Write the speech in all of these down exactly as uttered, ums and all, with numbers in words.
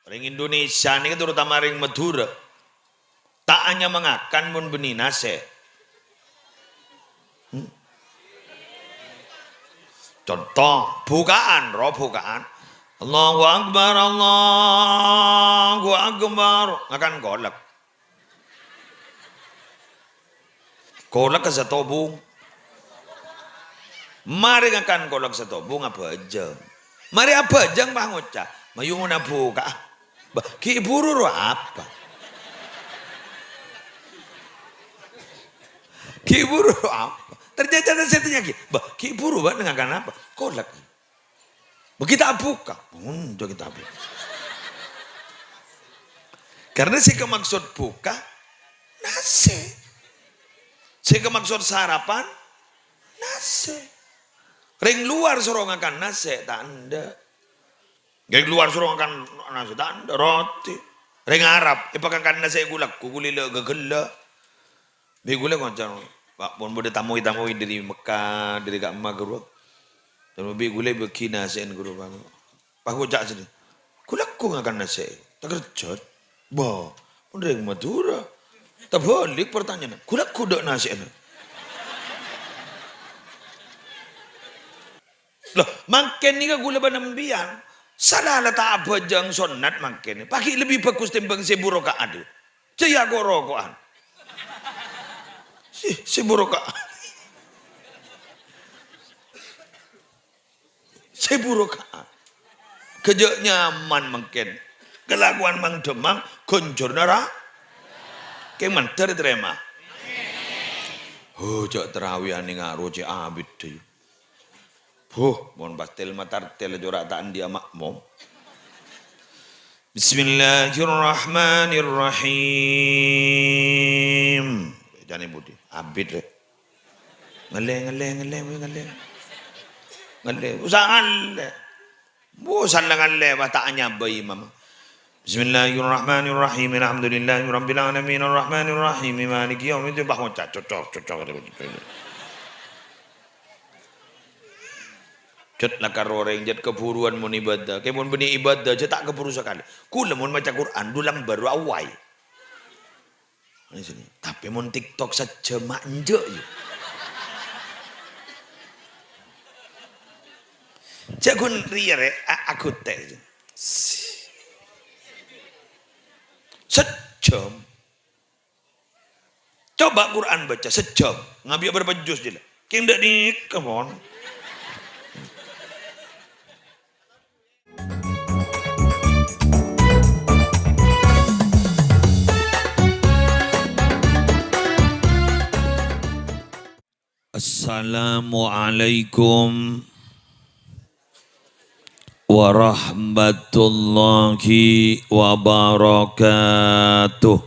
Rèng Indonesia nèka, terutama rèng Madhurâ, ta' anyama ngakan mon bânnè nasè'. Hmm. Conto, bukaan, ro bukaan. Allahu Akbar, Allahu Akbar. Ngakan kolek. Kolek satobung. Marè ngakan kolek satobung abhâjâng. Marè abhâjâng pas ngoca', "Mayu mon abuka." Bâh, ghi' buru ro apa? Ghi' buru ro apa? Ternyata sè tanya ghi', "Bâh, ghi' buru bâ'na ngakan apa?" "Kolek." "Bâh, ghi' ta' abuka." "Onjhâ ghi' ta' abuka." Karena sè èkamaksod buka, nasè'. Sè èkamaksod sarapan, nasè'. Rèng luar soro ngakan nasè', ta' endâ'. Rèng luar soro ngakan nasè', ta' endâ', roti. Rèng Arab, èpakankan nasè' ghu-lagghu, ghulila ghâghâlla. Bi' ghulâ ngoca', "Pak, pon bâdâ tamoy-tamoy dâri Mekka, dâri ka'emma, ghâruwa." Terus bi' ghulâ èbâghi nasè'na, ghâruwa, Pak. Pas ngoca' sèdhâ, "Ghu-lagghu ngakan nasè', ta' kerjhât?" Bâh, mon rèng Madhurâ. Tabâlik partanyaan, "Ghu-lagghu dâ' nasè'na?" Loh, mangkèn nèka ghulâ bân empèyan, sala la ta' abhâjâng sonnat mangkèn, paghi' lebbi bhâghus tèmbhâng sèbu raka'at. Jâ' ya ko'-roko'an. Sè, sèbu raka'at. Sèbu raka'at. Ghâjâ' nyaman mangkèn. Kalakowan mang-dhâmmang ghânjhârânna ra-, kèng mandhâr ètarèma. Ho, jâ' tarawèyanna ngaro cè' abit, yu. Huh, mon pas tel-matartel jâ' ta' andi'â ma'mum. Bismillahirrahmanirrahim. Jâni budi. Abit, rè. Ngallè, ngallè, ngallè, ngallè. Ngallè. Usa ngallè. Bu, sala ngallè, pas ta' anyabâ imam. Bismillahirrahmanirrahim. Alhamdulillahirabbil alamin. Arrahmanirrahim. Maliki yaumiddin. Pas ngoca', cocok, cocok. Jhât lakar orèng, jhât kabhuruwân mon ibadah. Kè mon bânnè ibadah, jhâ' ta' kabhuru sakalè. Ghulâ mon maca Qur'an, dulang bâru awai. Tapè mon TikTok sajjhâm ma' enjâ', yu. Jhâ' ghun rèya, rè, a-, aghutè'. Sajjhâm. Coba Qur'an baca sejam, ngabiya berapa juz, jâlâ? Kèng dâ' nèka, mon. Assalamualaikum warahmatullahi wabarakatuh.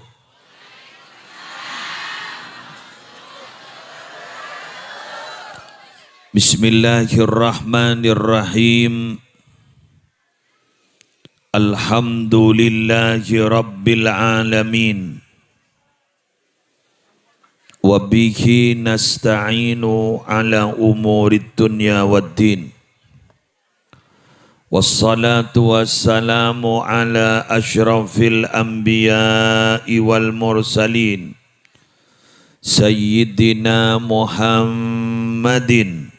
Bismillahirrahmanirrahim. Alhamdulillahi rabbil alamin. Wa bihi nasta'inu ala umurid dunya waddin. Wassalatu wassalamu ala asyrafil anbiya'i wal mursalin, Sayyidina Muhammadin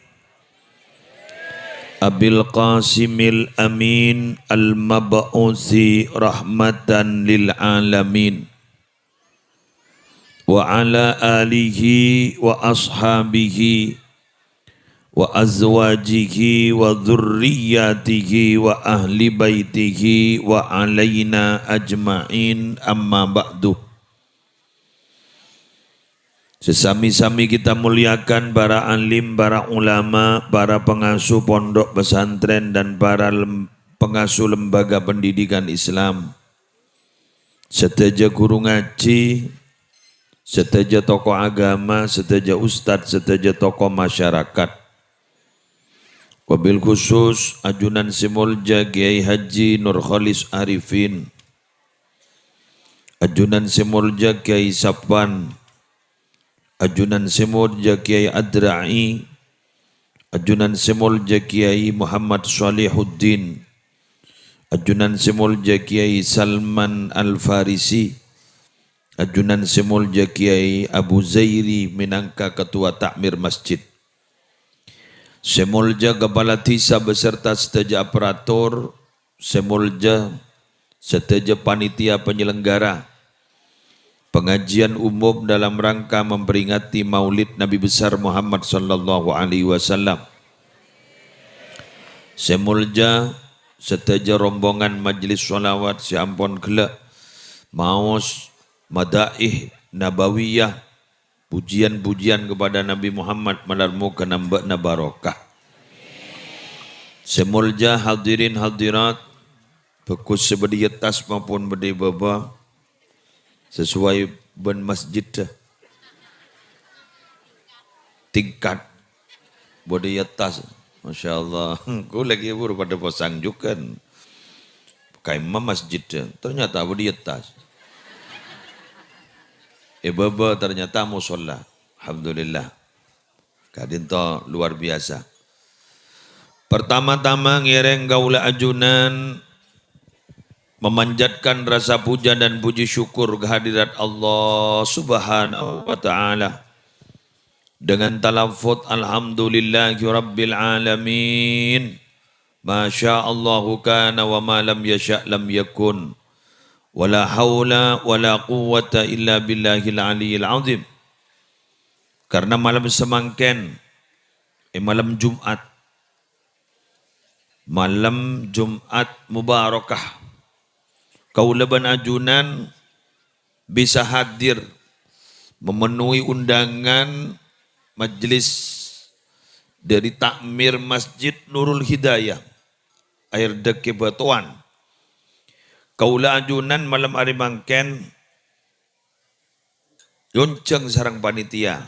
Abil Qasimil Amin al-mab'usi rahmatan lil alamin. Wa ala alihi wa ashabihi wa azwajihi wa dzurriyyatihi wa ahli baitihi wa alaina ajma'in, amma ba'du. Sesami-sami kita muliakan para alim, para ulama, para pengasuh pondok pesantren, dan para lem-, pengasuh lembaga pendidikan Islam. Sadhâjâ ghuru ngajhi, sadhâjâ tokoh agama, sadhâjâ ustad, sadhâjâ tokoh masyarakat. Wabil khusus, ajunan sè molja Kiai Haji Nurkholis Arifin, ajunan sè molja Kiai Safwan, ajunan sè molja Kiai Adra'i, ajunan sè molja Kiai Muhammad Shalihuddin, Ajunan sè molja Kiai Salman Al-Farisi, ajunan sè molja Kiai Abu Zairi mènangka ketua takmir masjid. Sè molja Kepala Dhisa beserta sadhâjâ aparatur, sè molja sadhâjâ panitia penyelenggara pengajian umum dalam rangka memperingati Maulid Nabi Besar Muhammad sallallahu alaihi wasallam. Sè molja sadhâjâ rombongan majelis sholawat sè ampon ghellâ' maos madaih nabawiyah, pujian-pujian kepada Nabi Muhammad, malar moghâ nambâ'âna barokah. Sè molja hadirin hadirat, bhâghus sè bâdâ è attas maupun bâdâ è bâbâ, sesuai bân masjidda. Tingkat. Bâdâ è attas. Masya Allah. Kaulâ ghi' buru padâ posang jhughân. Ka imam masjidda. Ternyata bâdâ è attas. È bâbâ ternyata musholla. Alhamdulillah. Ka'dinto luar biasa. Pertama-tama ngèrèng kaulâ ajunan memanjatkan rasa puja dan puji syukur kehadirat Allah Subhanahu wa Ta'ala dengan talafut alhamdulillahirabbil alamin. Ma syaa Allahu kana wa ma lam yasya' lam yakun. Wa la haula wa la quwwata illa billahil aliyyil azim. Karena malem samangkèn, è malem Jumat, malem Jumat mubarakah, kaulâ bân ajunan bisa hadir memenuhi undangan majelis dari Takmir Masjid Nurul Hidayah, Air Deke Batowan. Kaulâ ajunan malem arè mangkèn èonjhâng sareng panitia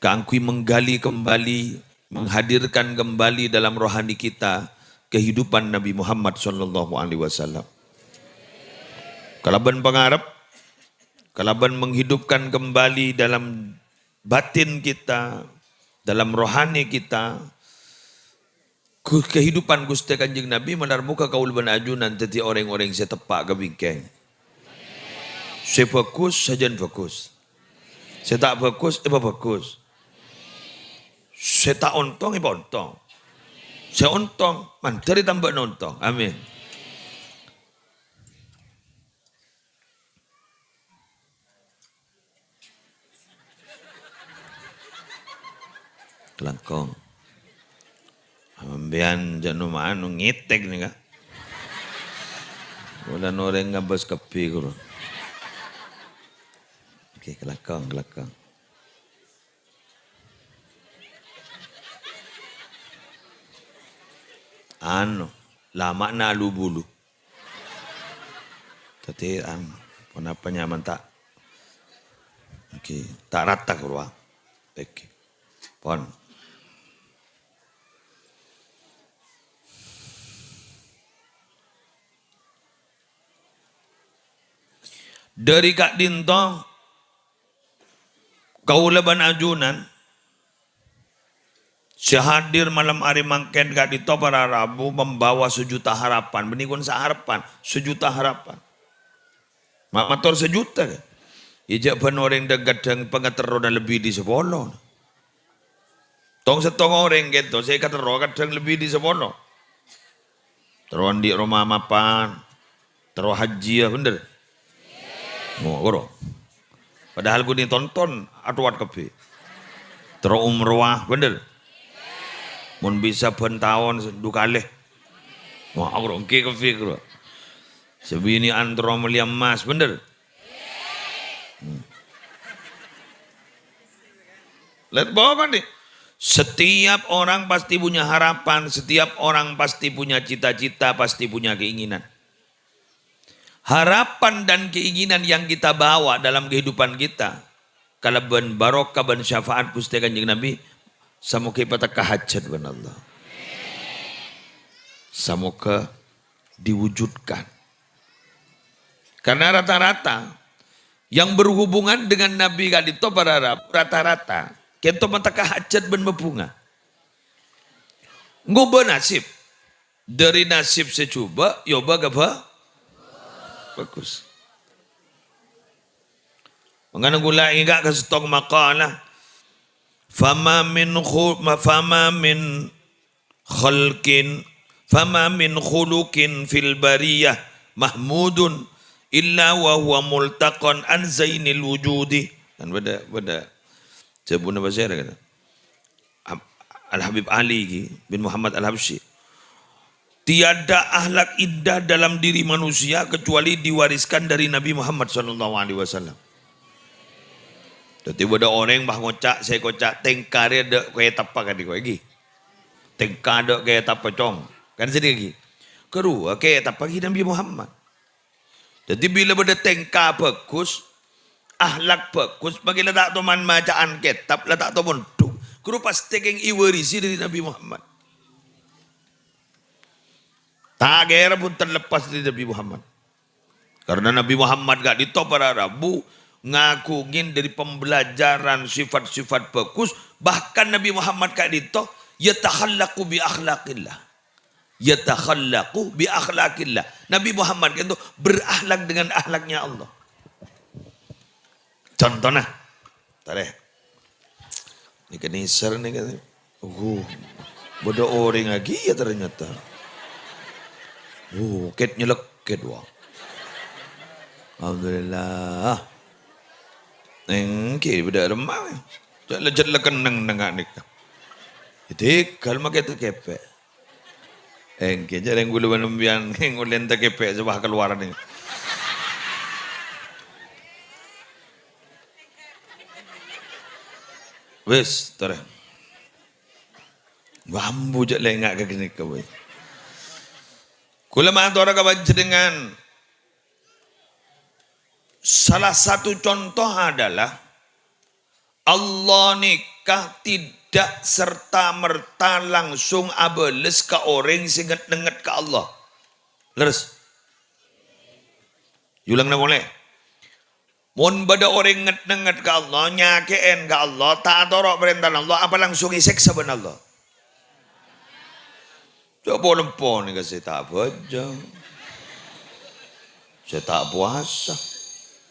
kaangghuy menggali kembali, menghadirkan kembali dalam rohani kita kehidupan Nabi Muhammad sallallahu alaihi wasallam. Kalabân pangarep, kalabân menghidupkan kembali dalam batin kita, dalam rohani kita, Gu-, kehidupan Ghustè Kanjeng Nabi, malar moghâ kaulâ bân ajunan dhâddhi orèng-orèng sè teppa' ka bingkèng. Sè bhâghus, sajân bhâghus. Sè ta' bhâghus, èpabhâghus. Sè ta' ontong, èpaontong. Sè ontong, mandhâr ètambâ'âna ontong. Amin. Kalangkong. Sampèyan jhâ' no-mano ngètèk nèka. Polana orèng ngabâs kabbhi, ghuru. Oke, kalangkong, kalangkong. Anu, lama'na lu-bulu. Dhâddhi, an, ponapa nyaman ta'? Oke, ta' rata karo, ah. Oke. Pon. Dhâri ka'dinto, kaulâ bân ajunan sè hadir malem arè mangkèn ka'dinto para rabu membawa sajuta harapan. Bânnè kon saarebbhân, sajuta harapan. Ma-, mator sajuta, kan? Iyâ, jhâ' bân orèng dhâng-kadhâng pangaterrona lebbi dâri sapolo. Tong-settong orèng kènto sè èkaterro kadhâng lebbi dâri sapolo. Terro andi' roma mapan, terro hajjiyâ, bhender? Mo, koro. Padahal ghun ètonton atowat kabbhi. Terro umroah, bhender? Mon bisa bân taon se-, du kalè. Mo, koro, èngghi kabbhi, koro. Sabinè'an terro mellè emmas, bhender? Hmm. Lihat, pokoknya, setiap orang pasti punya harapan, setiap orang pasti punya cita-cita, pasti punya keinginan. Harapan dan keinginan yang kita bawa dalam kehidupan kita, kalabân barokah bân syafaat Ghustè Kanjeng Nabi, samoga èpatekka hajat bân Allah. Samoga diwujudkan. Karena rata-rata yang berhubungan dengan Nabi ka'dinto para rabu, rata-rata kènto matekka hajat bân mabhunga. Ngobâ nasib. Dhâri nasib sè jhubâ', èobâ ka bhâ-, bhâghus. Mangkana kaulâ ènga' ka sèttong makalah. "Fama min khu-, ma-, fama min khalqin, fama min khuluqin fil bariyah mahmudun illa wa huwa multaqan an zainil wujudi." Kan bâdâ, bâdâ. Jhâbuna pasèra kan? Ab-, Al-Habib Ali ki, bin Muhammad Al-Habsyi. Tiada akhlak indah dalam diri manusia kecuali diwariskan dari Nabi Muhammad sallallahu alaihi wasallam. Dhâddhi bâdâ orèng pas ngoca', sè èkoca' tèngka rè dâ' kètabbhâ kan dhi' koè ghi. Tèngka dâ' kètabbhâ, Cong. Kan sè dhi' ghi. Karowa kètabbhâ ghi Nabi Muhammad. Dhâddhi bilâ bâdâ tèngka bhâghus, akhlak bhâghus, mangkèn la ta' toman maca'an kètab, la ta' toman dhung. Ghuru pastè kèng èwarisi dhâri Nabi Muhammad. Ta' kèra bhunten lepas dhâri Nabi Muhammad. Karena Nabi Muhammad ka'dinto para rabu ngaghungè dhâri pembelajaran sifat-sifat bhâghus, bahkan Nabi Muhammad ka'dinto yatakhallaqu bi akhlaqillah. Yatakhallaqu bi akhlaqillah. Nabi Muhammad ka'dinto berakhlak dengan akhlaknya Allah. Contohnya, tarè. Nèka nèser nèka. Uh, bâdâ orèng lagi ya ternyata. Uh, kèt nyelekèt, wah. Alhamdulillah. Èngghi, bâdâ remma. Ca'na jhât la kennèng nènga' nèka. Ètèghâl makè ta' kèpè'. Èngghi, jhâ' rèng ghulâ bân sampèyan ngolèn ta' kèpè' sè pas kalowar nèka. Wis, tarè. Wambu jhâ' lènga' ka ghânèka, wè. Kaulâ matora ka panjhennengngan, salah satu contoh adalah Allah nèka tidak serta-merta langsung abâles ka orèng sè nget-nengnget ka Allah. Lerres? Èolangana polè. Mon bâdâ orèng nget-nengnget ka Allah, nyakè'è ka Allah, ta' atoro' parèntana Allah, apa langsung èsèksa bân Allah? Jhâ' polè empo nèka sè ta' abhâjâng, sè ta' powasa.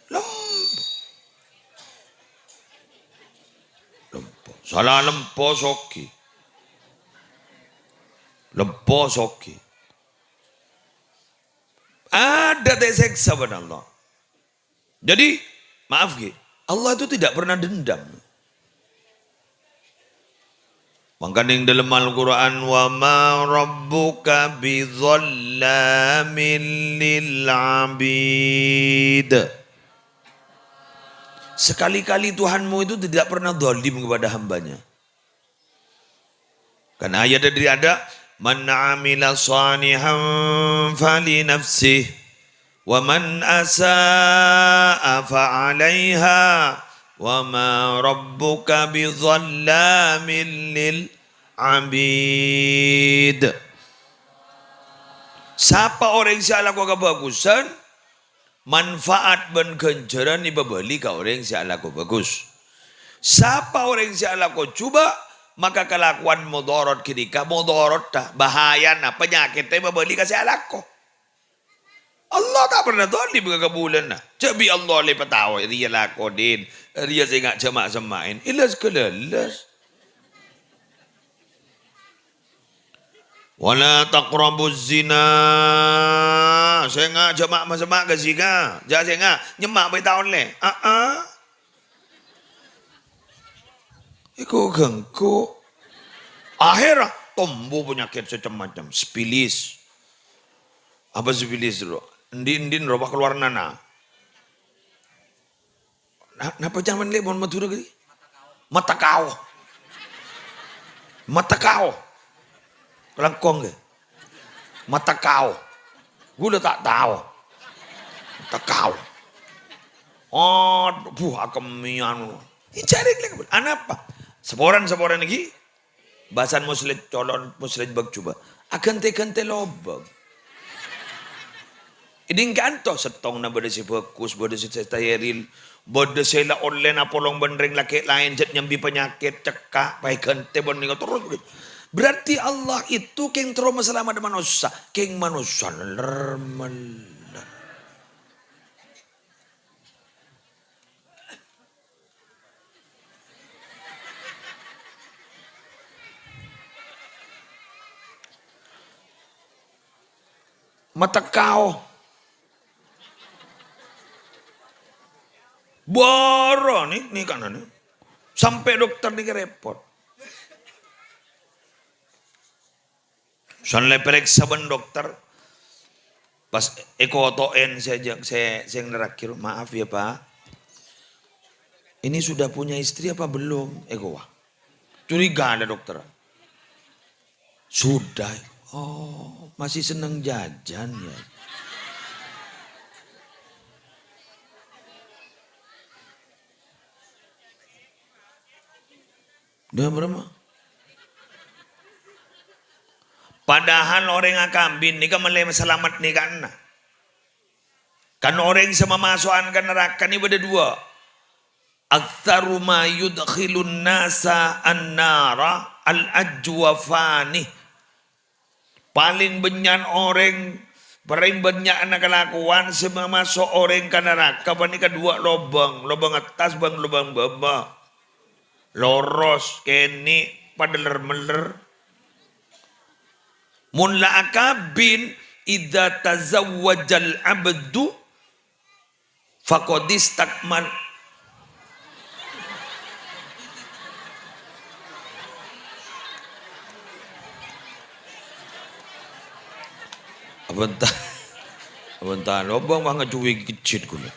Lem-, lempo. Sala lempo soghi. Lempo soghi. Adâ' ta' èsèksa bân Allah. Jadi, maaf, ghi, Allah itu tidak pernah dendam. Mangkana neng dâlem Al-Qur'an, "Wa ma rabbuka bidzallamin lil abid." Sekali-kali Tuhanmu itu tidak pernah zalim kepada hambanya. Kan ayat tadi ada, "Man amila shalihan fali nafsih, wa man asa'a fa alaiha, wa ma rabbuka bidzallamin lil abid." Sapa orèng sè alako kabhâghusân, manfaat bân ghânjhârân èpabâli ka orèng sè alako bhâghus. Sapa orèng sè alako jhubâ', maka kalakowan modorot ghânèka modorotta, bahayana, panyakètta èpabâli ka sè alako. Allah ta' pernah zalim ka kabulâna. Jhâ' bi' Allah la èpatao, rèya lako, din. Rèya sè nga' jhâ' ma'-, semma'è. Èlas ghâlâlâs. "Wa la taqrabuz zina." Sènga', jhâ' ma'-, ma'-, semma'è ka zina. Jhâ' sènga', nyemma' bhâi ta' ollè. Aa. Èko ganggu. Akhèrra tombu panyakèt sè cem-macem. Sipilis. Apa sipilis, Bro? Endi-endi, Bro, pas kalowar nana. Na-, napa jhâman lè' mon Madhurâ ghi? Matakao. Matakao. Kalangkong ghi. Matakao. Ghulâ ta' tao. Matakao. Aduh, buh, akemmèyan. Ècarè lè'. Anapa? Saporan-saporan ghi. Bâsana Musleh Colon, Musleh Bâk jhubâ'. Aghântè-ghântè lobâng. Èdhing ka'anto, sèttongnga bâdâ sè bhâghus, bâdâ sè steril, bâdâ sè la ollè napolong bân rèng lakè' laèn, jhât nyambi panyakèt, cekka', pas èghântè bân nèko terros. Berarti Allah itu kèng terro masalamet manossa, kèng manossa leller-meller. Matekao. Bârâ' nè, nè kananè. Sampè' dokter nèka repot. San lè parèksa bân dokter. Pas èkoto'en sè, sè, sè nerraghi, "Maaf ya, Pak. Ini sudah punya istri apa belum?" Èkowa. Curiga la dokter. "Sudah." "Oh, masih seneng jajan ya?" Dah berapa? Padahal orèng akabin nèka mellè salamet nèka'na. Kan orèng sè mamaso'an ka naraka nè bâdâ duwâ'. "Aktsaru ma yudkhilun nasa an-nara al-ajwafani." Palèng bânnya' orèng, palèng bânnya'na kalakowan sè mamaso' orèng ka naraka panèka duwâ' lobâng, lobâng attas bân lobâng bâbâ. Loros, kènè', padâ leller-meller. Mon la akabin, "Idza tazawwajal abdu faqad istakmal." Abânta, abânta, lobâng mangajhuwi kejjhit ghulâ.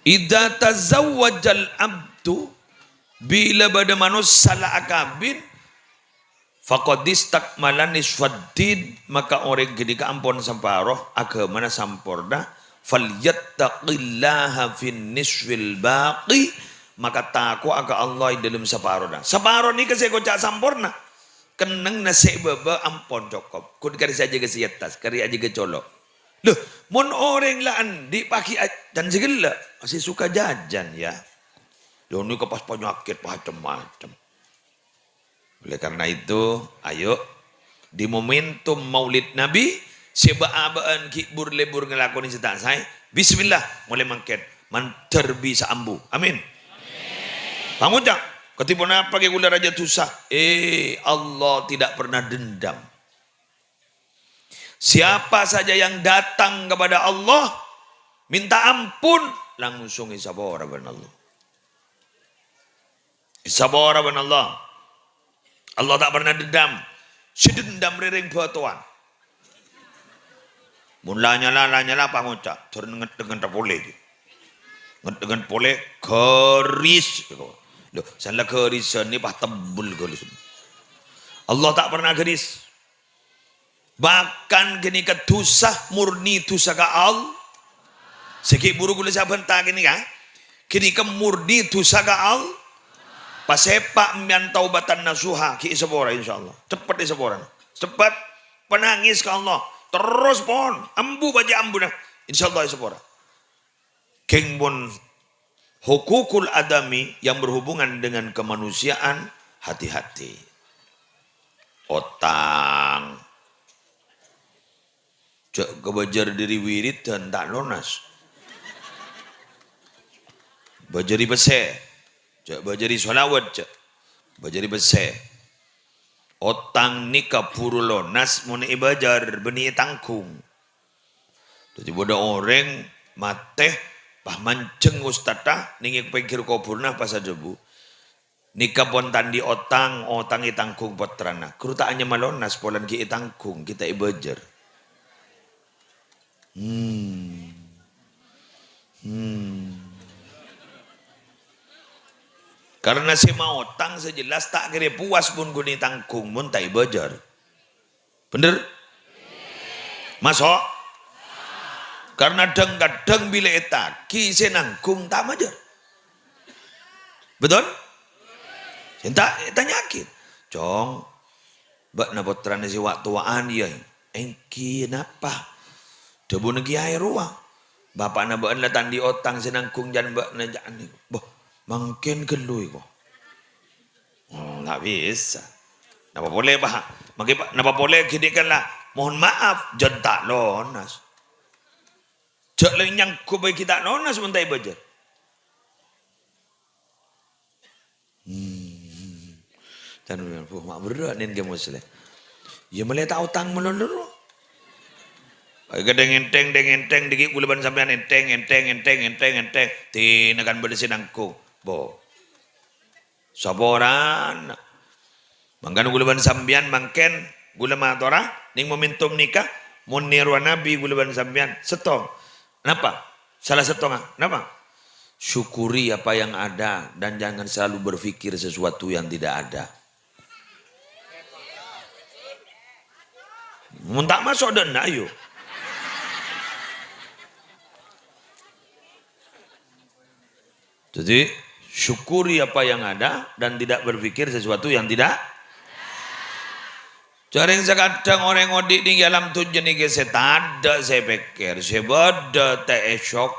"Idza tazawwajal abdu," bilâ bâdâ manossa la akabin, "faqad istakmala nisfaddin," maka orèng ghânèka ampon saparo aghâmana samporna, "falyattaqillaha fin nisfil baqi," maka tako'a ka Allah è dâlem saparona. Saparo nèka sè èkoca' samporna. Kennengnga sè è bâbâ ampon cokop. Ghun karè sè ajâgâ sè è attas, karè ajâgâ colo'. Lho, mon orèng la andi' paghi' a-, can sè ghellâ', masih suka jajan, ya. Lho, nèka pas panyakèt macem-macem. Oleh karena itu, ayo, di momentum Maulid Nabi, sè bâ'-abâ'ân ghi' bur-lebur ngalakonè sè ta' saè, bismillah, molaè mangkèn, mandhâr bisa ambu. Amin. Pangoca', kadhi ponapa ghi' kaulâ rajâ dhusa? Eh, Allah tidak pernah dendam. Siapa saja yang datang kepada Allah, minta ampun, langsung èsapora bân Allah. Èsapora bân Allah. Allah tak pernah dendam. Sè dendam rè rèng bâtowan. Mon la nyala, la nyala, pangoca', dur ngèt-ngèt polè. Ngèt-ngèt polè, ghâris. Lho, sè la ghârisan nè pas tebbel ghâris. Allah tak pernah ghâris. Bahkan ghânèka dhusa murni dhusa ka Allah. Sè ghi' buru kaulâ sabânta ghânèka. Ghânèka murni dhusa ka Allah. Pasèpa' mèyan taubatan nasuha, ghi' èsapora, insyaallah. Ceppet èsaporana. Ceppet. Panangès ka Allah. Terros pon. Ambu bâjâ ambuna. Insyaallah èsapora. Ghi' pon hukukul adami yang berhubungan dengan kemanusiaan, hati-hati. Otang. Jhâ' kabâjâr dâri wiridan ta' lonas. Bâjâri pèssè. Jhâ' bâjâri shalawat, jhâ'. Bâjâri pèssè. Otang nèka buru lonas mon èbâjâr, bânnè ètangghung. Dhâddhi bâdâ orèng matè, pas manjheng ustadhâ, nèng è pèngghir kobhurrâ pas adhâbu, "Nèka pon ta' andi' otang, otang ètangghung pottrana." Ghuru ta' anyama lonas, polana ghi' ètangghung, ghi' ta' èbâjâr. Hmm. Hmm. Karena sè maotang sè jelas ta' kèra puas mon ghun ètangghung, mon ta' èbâjâr. Bhender? Maso'? Karena dhâng-kadhâng bilâ ètaghi sè nangghung ta' majâr. Betul? Sè ta' ètanya'aghi, "Cong, bâ'na pottrana sè wa'-towa'an, yâ?" "Èngghi, napa?" Dhâbuna kiyaè rowa, "Bapa'na bâ'na la ta' andi' otang sè nangghung jhân bâ'na jhâ' nèko." "Bâh, mangkèn ghâllu èko." Oh, ta' bisa. Napa polè, Pa'? Mangkè, Pa', napa polè ghânèka la, mohon maaf, jhân ta' lonas. Jhâ' la nyanggup bhâi ghi' ta' lonas mon ta' èbâjâr. Hmm. Can, bu, ma' berrâ' nèn kè Musleh. Iyâ, mèlè ta' otang malolo. Ayo, kadhâng ènthèng, dhâng ènthèng, dhâggi' ghulâ bân sampèyan ènthèng, ènthèng, ènthèng, ènthèng, ènthèng. Dinah kan bâdâ sè nanggung. Bo. Saporana. Mangkana ghulâ bân sampèyan mangkèn, ghulâ matora, nèng momentum nèka, mon nèrowa Nabi ghulâ bân sampèyan, sèttong. Napa? Sala sèttonga. Napa? Syukuri apa yang ada dan jangan selalu berpikir sesuatu yang tidak ada. Mon ta' maso' dâ' enna', ayo. Jadi, syukuri apa yang ada dan tidak berpikir sesuatu yang tidak. Jhâreng sakadhâng orèng odi' nèng alam dhunnya nèka sè tadâ' sè pèkkèr, sè bâdâ ta' èsok.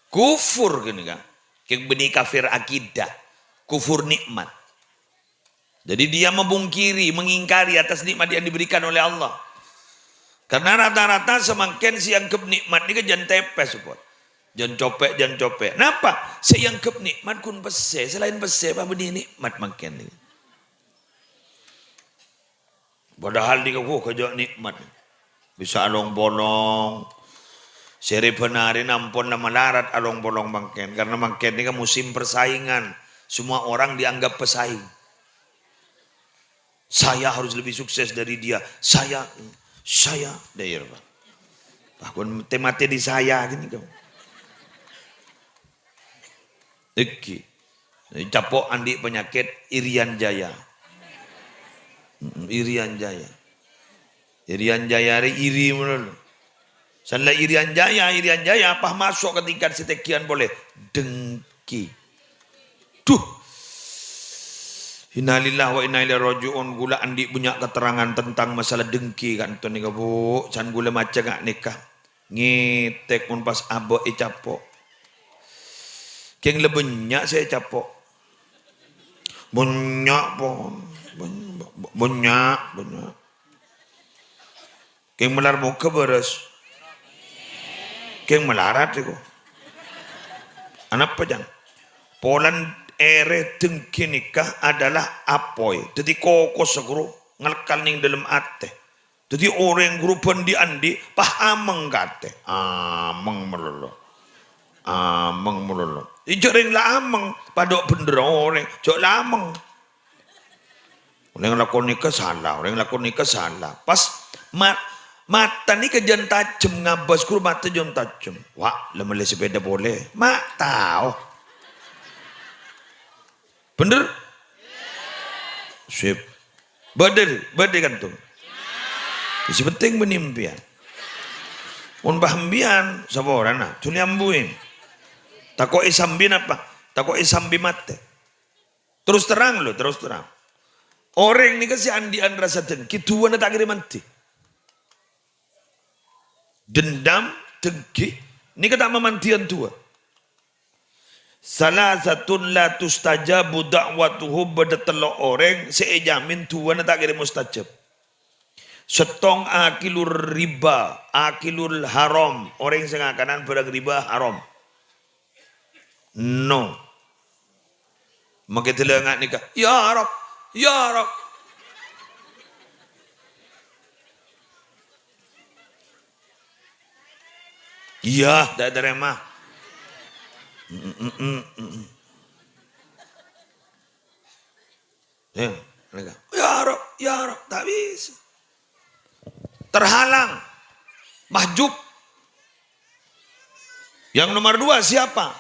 Kufur ghânèka. Kèng bânnè kafir akidah. Kufur nikmat. Jadi dia memungkiri, mengingkari atas nikmat yang diberikan oleh Allah. Karena rata-rata samangkèn sè èangghep nikmat nèka jhân tèpès, Sobat. Jhân copè', jhân copè'. Napa? Sè èangghep nikmat ghun pèssè, sè laèn pèssè, pa bânnè nikmat mangkèn nèka. Padahal nèka, wuh, kajâ' nikmat. Bisa along-polong. Sè rè-bânarè ampon la malarat along-polong mangkèn. Karena mangkèn nèka musim persaingan. Semua orang dianggap pesaing. Saya harus lebih sukses dari dia. Saya, saya, daerah. Bahkan mati-mati di saya gini, kamu. Èngghi. Ècapo' andi' panyakèt Irian Jaya. Mm, Irian Jaya. Irian Jaya rè iri malolo. San la Irian Jaya, Irian Jaya, pas maso' ka tingkat sè tèngghiyan polè. Dengki. Duh. Innalillahi wa inna ilaihi raji'un. Ghulâ andi' bânnya' keterangan tentang masalah dengki ka'dinto nèka, Bu. San ghulâ maca nga' nèka. Ngètèk mon pas abâ' ècapo'. Kèng la bânnya' sè ècapo'. Bânnya', pon. Bânnya', bânnya', bânnya'. Kèng malar moghâ bârâs. Kèng malarat, èko. Anapa, Jang? Polana èrè dengki nèka adalah apoy. Dhâddhi kokossa, ghuru, ngalekkal nèng dâlem atè. Dhâddhi orèng ghuru bân dhi'-andhi' pas ameng ka atè. Ameng malolo. Ameng malolo. Ijâ rèng la ameng, padâ bhendher orèng, jâ' la ameng. Orèng lakon nèka sala, orèng lakon nèka sala. Pas ma-, mata nèka jân tajhem, ngabâs ghuru mata jân tajhem. Wa', la mellè sepeda polè. Ma' tao. Bhendher? Sip. Bâdâ, bâdâ ka'dinto. Sè penting bânnè empèyan. Mon pas empèyan, saporana, jhuli ambuin. Tako' èsambi napa? Tako' èsambi matè. Terus terang, lho, terus terang. Orèng nèka sè andhi'ân rasa dengki, du'âna ta' kèra mandhi. Dendam, dengki, nèka ta' mamandhiyân du'â. Salasatun la tustajabu da'watuhum, bâdâ tello' orèng sè èjamin du'âna ta' kèra mustajab. Sèttong akilur riba, akilul haram, orèng sè ngakanan bârâng riba haram. No. Makè dâlângngâ nèka, "Ya Rabb, ya Rabb." Iyâ, ta' ètarèma. Mm, mm, mm, mm. Ya, nèka. "Ya Rabb, ya Rabb," ta' bisa. Terhalang. Mahjub. Yang nomor dua siapa?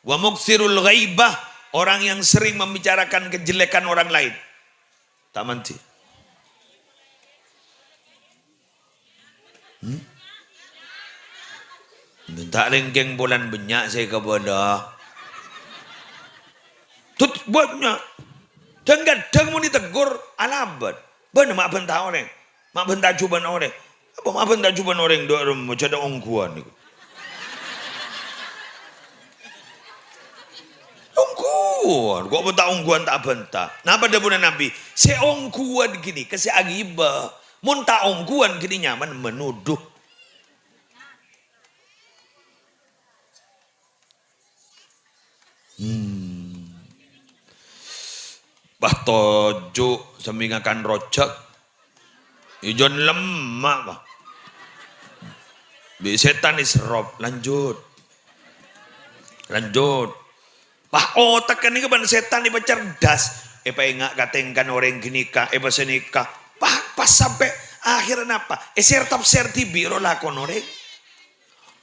Wa muktsirul ghaibah, orang yang sering membicarakan kejelekan orang lain. Ta' mandhi. Hmm? Ta' lèngkèng polana bânnya' sè èkabâlâ. Tut bânnya'. Dhâng-kadhâng mon ètegur, alabât. Bâ'na ma' bhânta orèng. Ma' bhânta jhubâ'na orèng. Apa ma' bhânta jhubâ'na orèng dâ' remma jhâ' ongghuwân nèko. Ongghu. Pon, kok ta' ongghuwân ta' abhânta. Napa dhâbuna Nabi? Sè ongghuwân ghânèka sè aghibâ. Mon ta' ongghuwân ghânèka nyamana menuduh. Hmm. Bâh toju' sami ngakan rojhâk. Ijon lemma', Pak. Bi' sètan èserrop. Lanjut. Lanjut. Wah, otak ka'dinto bân sètan èpacerdas. Èpaènga' ka tèngkana orèng ghânèka, èpasanèka. Wah, pas sampè' akhèrra napa? Èsèr-tapsèr dhibi' ro lakon orèng.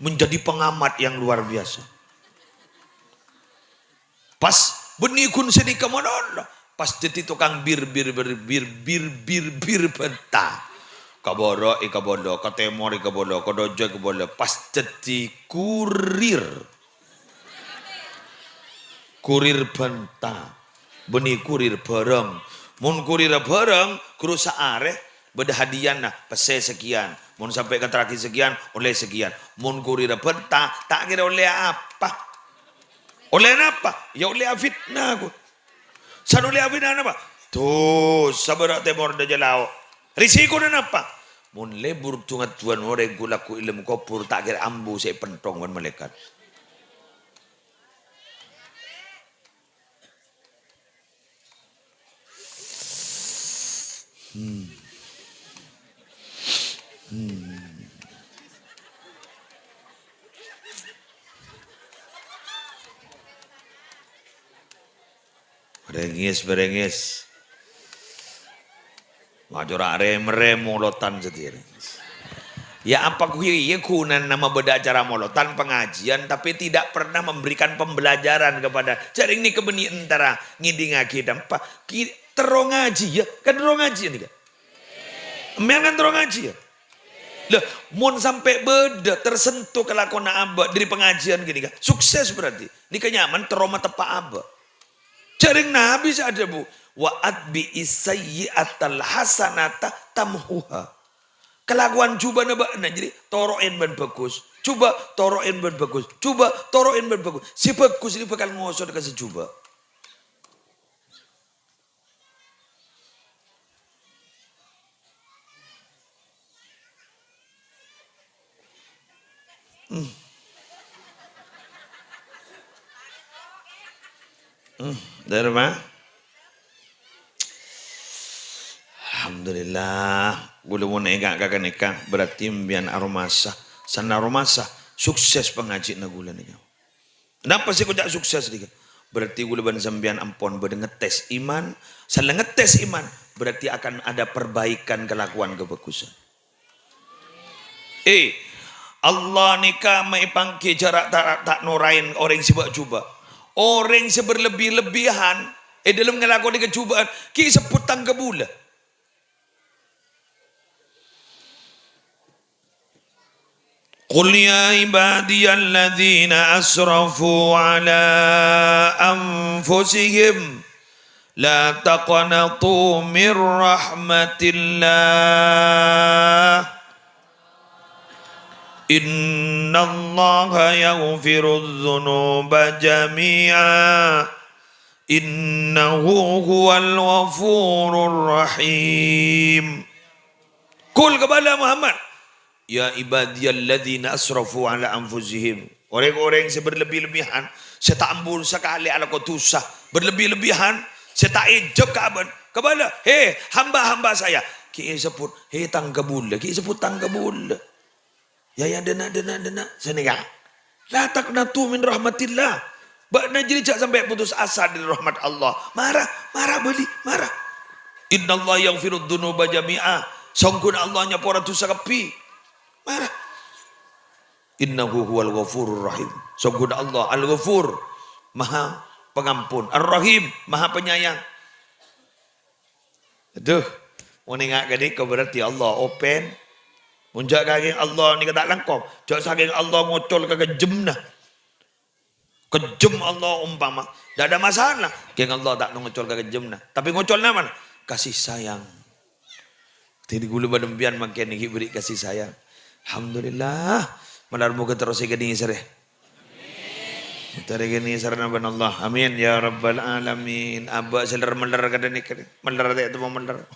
Menjadi pengamat yang luar biasa. Pas bânnè ghun sanèka malolo, pas dhâddhi tokang bir, bir, bir, bir, bir, bir, bir bânta. Ka bârâ' èkabâlâ, ka tèmor èkabâlâ, ka dâjâ èkabâlâ, pas dhâddhi kurir. Kurir bânta. Bânnè kurir bhârâng. Mon kurirra bhârâng, ghuru saarè bâdâ hadiahna, pèssè sekian. Mon sampè' ka traghi sekian, ollè sekian. Mon kurirra bânta, ta' kèra ollè apa. Ollè napa? Ya ollè afitna, ghu. San ollè afitna napa? Dhusa bârâ' tèmor dâjâ lao'. Risikona napa? Mon lebur du-ngadduwân orèng ghu-lagghu è dâlem kobhur, ta' kèra ambu sè èpènthong bân malaèkat. Hmm. Hmm. Rengis, berengis. Macora rem-rem molotan sadhâjâ. Ya, apa ghiyâ ghunana mabâdâ acara molotan, pengajian, tapi tidak pernah memberikan pembelajaran kepada, jhâ' rèng nèka bânnè entara ngèdingaghi dâmpa. Ki-, terro ngajiyâ, kan terro ngajiyâ nèka? Sampèyan kan terro ngajiyâ? Lah, mon sampè' bâdâ tersentuh kalakowanna abâ' dâri pengajian ghânèka, sukses berarti. Nèka nyamana terro mateppa' abâ'. Jhâ' rèng Nabi sè adhâbu, "Wa atbi'is sayyi'atal hasanata tamhuha." Kalakowan jhubâ'na bâ'na jârèya toro'è bân bhâghus. Jhubâ' toro'è bân bhâghus. Jhubâ' toro'è bân bhâghus. Sè bhâghus rèya bhâkal ngosor ka sè jhubâ'. Hmm. Hmm, dârma. Alhamdulillah, ghulâ mon ènga' ka ghânèka, berarti sampèyan aromasa. Sanna aromasa, sukses pangajiânna ghulâ nèka. Napa sè koca' sukses nèka? Berarti ghulâ bân sampèyan ampon bâdâ ngetes iman. Sala ngetes iman, berarti akan ada perbaikan kelakuan kebhâghusân. Eh, Allah nèka ma' èpangghi jhâ' ra-, ta', ta' noraèn orèng sè bâ'-jhubâ'. Orèng sè berlebbi-lebbihan è dâlem ngalakonè kajhubâ'ân, ghi' èsebbhut tang kabulâ. قل يا عبادي الذين أسرفوا على أنفسهم لا تقنطوا من رحمة الله إن الله يغفر الذنوب جميعا إنه هو الغفور الرحيم. Qul, kabâlâ Muhammad, "Ya ibadiyalladzina asrafu ala anfusihim." Orèng-orèng sè berlebbi-lebbihan, sè ta' ampon sakalè alako dhusa, berlebbi-lebbihan, sè ta' èjhâb ka abâ'. Kabâlâ, "He, hamba-hamba saya." Ghi' èsebbhut, "He, tang kabulâ." Ghi' èsebbhut, "Tang kabulâ." Ya, ya, dâna', dâna', dâna'. Sanèka. "La taqnatu min rahmatillah." Bâ'na jârèya jhâ' sampè' putus asa dâri rahmat Allah. Mara, mara bâli, mara. "Innallaha yaghfirudz dzunuba jami'a." Songghuna Allah nyapora dhusa kabbhi. Mara. "Innahu huwal ghafurur rahim." Songghuna Allah Al-Ghafur, Maha Pengampun. Ar-Rahim, Maha Penyayang. Aduh, mon enga' ghânèka berarti Allah open. Mon jhâ' sakèng Allah nèka ta' langkong. Jhâ' sakèng Allah ngocol ka kejjemna. Kejjem Allah umpama. Ndak ada masalah. Kèng Allah ta' ngocol ka kejjemna. Tapè ngocol napa? Kasih sayang. Dhâddhi ghulâ bân sampèyan mangkèn ghi' bherri' kasih sayang. Alhamdulillah. Malar moghâ terros èkadhingi sarè. Ètarèkènè sarana bân Allah. Amin, ya rabbal alamin. Abâ' sè ler-meller kadhâng nèka. Meller ta' temmo meller.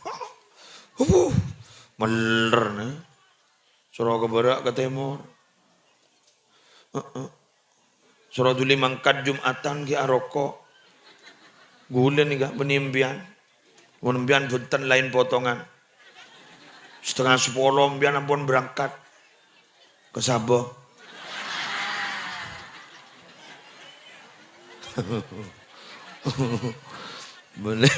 Huh, meller, nah. Soro ka bârâ', ka tèmor. Heeh. Soro dhuli mangkat Jum'atan ghi' aroko'. Ghulâ nèka, bânnè empèyan. Mon empèyan bhunten laèn potongan. Setengah sepolo empèyan ampon berangkat. Ka Sabah. Bânnè,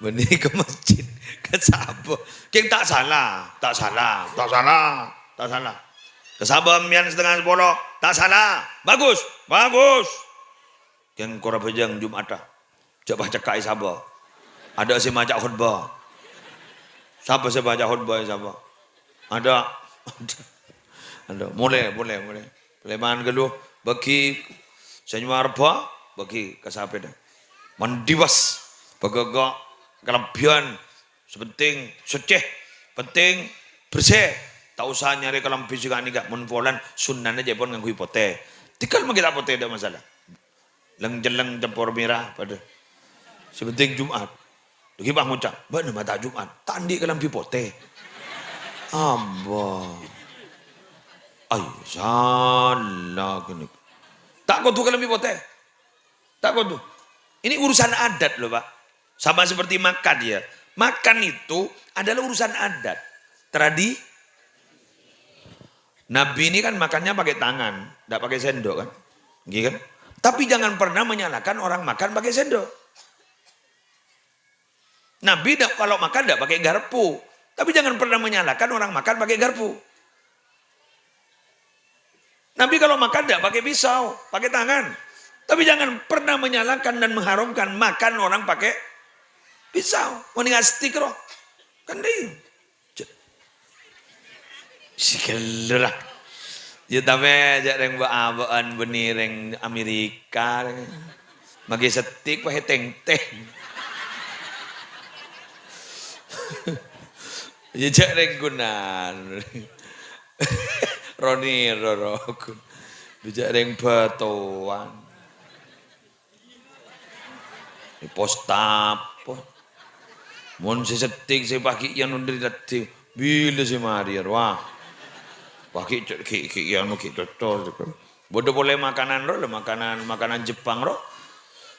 bânnè ka masjid, ka Sabah. Kèng ta' sala, ta' sala, ta' sala, ta' sala. Ka Sabah empèyan setengah sepolo, ta' sala. Bagus, bagus. Kèng kor abhâjâng Jum'atta. Jhâ' pas cekka' è Sabah. Adâ' sè maca khotbah. Sapa sè maca khotbah è Sabah? Adâ'. Adâ'. Molè, molè, molè. Palèman ghâllu, bâgi sè nyowang rebbhâ, bâgi ka sapèda. Mandi pas, pagâgâ, kalebbiyân, sè pentèng soccè, pentèng bersè. Ta' osa nyarè kalambhi sè ghâ' nèka, mon polana sunnana jhâ' pon ngangghuy potè. Tèngghâl mangkèn ta' potè, ta' masalah. Leng-celleng campor mèra padâ. Sè pentèng Jum'at. Lagi pas ngoca', "Bâ'na ma' ta' Jum'at, ta' andi' kalambhi potè." Abâ. Ay, sala kènè. Ta' kodhu kalambhi potè. Ta' kodhu. Ini urusan adat loh, Pak. Sama seperti makan ya. Makan itu adalah urusan adat. Tradi-, Nabi ini kan makannya pakai tangan, ndak pakai sendok kan? Gitu kan? Tapi jangan pernah menyalahkan orang makan pakai sendok. Nabi ndak, kalau makan ndak pakai garpu. Tapi jangan pernah menyalahkan orang makan pakai garpu. Nabi kalau makan ndak pakai pisau, pakai tangan. Tapi jangan pernah menyalahkan dan mengharamkan makan orang pakai pisau. Mending astik roh. Kan deh. Si gellera. Ya, tapè jhâ' rèng bâ'-abâ'ân bânnè rèng Amerika, rèng. Maghi settik, pahè tèng-tèng. Ya, jhâ' rèng ghunana. Roni, roro. Jhâ' rèng bâtowan. È pos tapo. Mon sè settik sè paghi' iyâ nondri raddhi, bilâ sè marè, wah. Paghi' ce-, ghi', ghi' iyâ anu ghi' cocor. Bâdâ polè makanan ro, lho, makanan, makanan Jepang ro.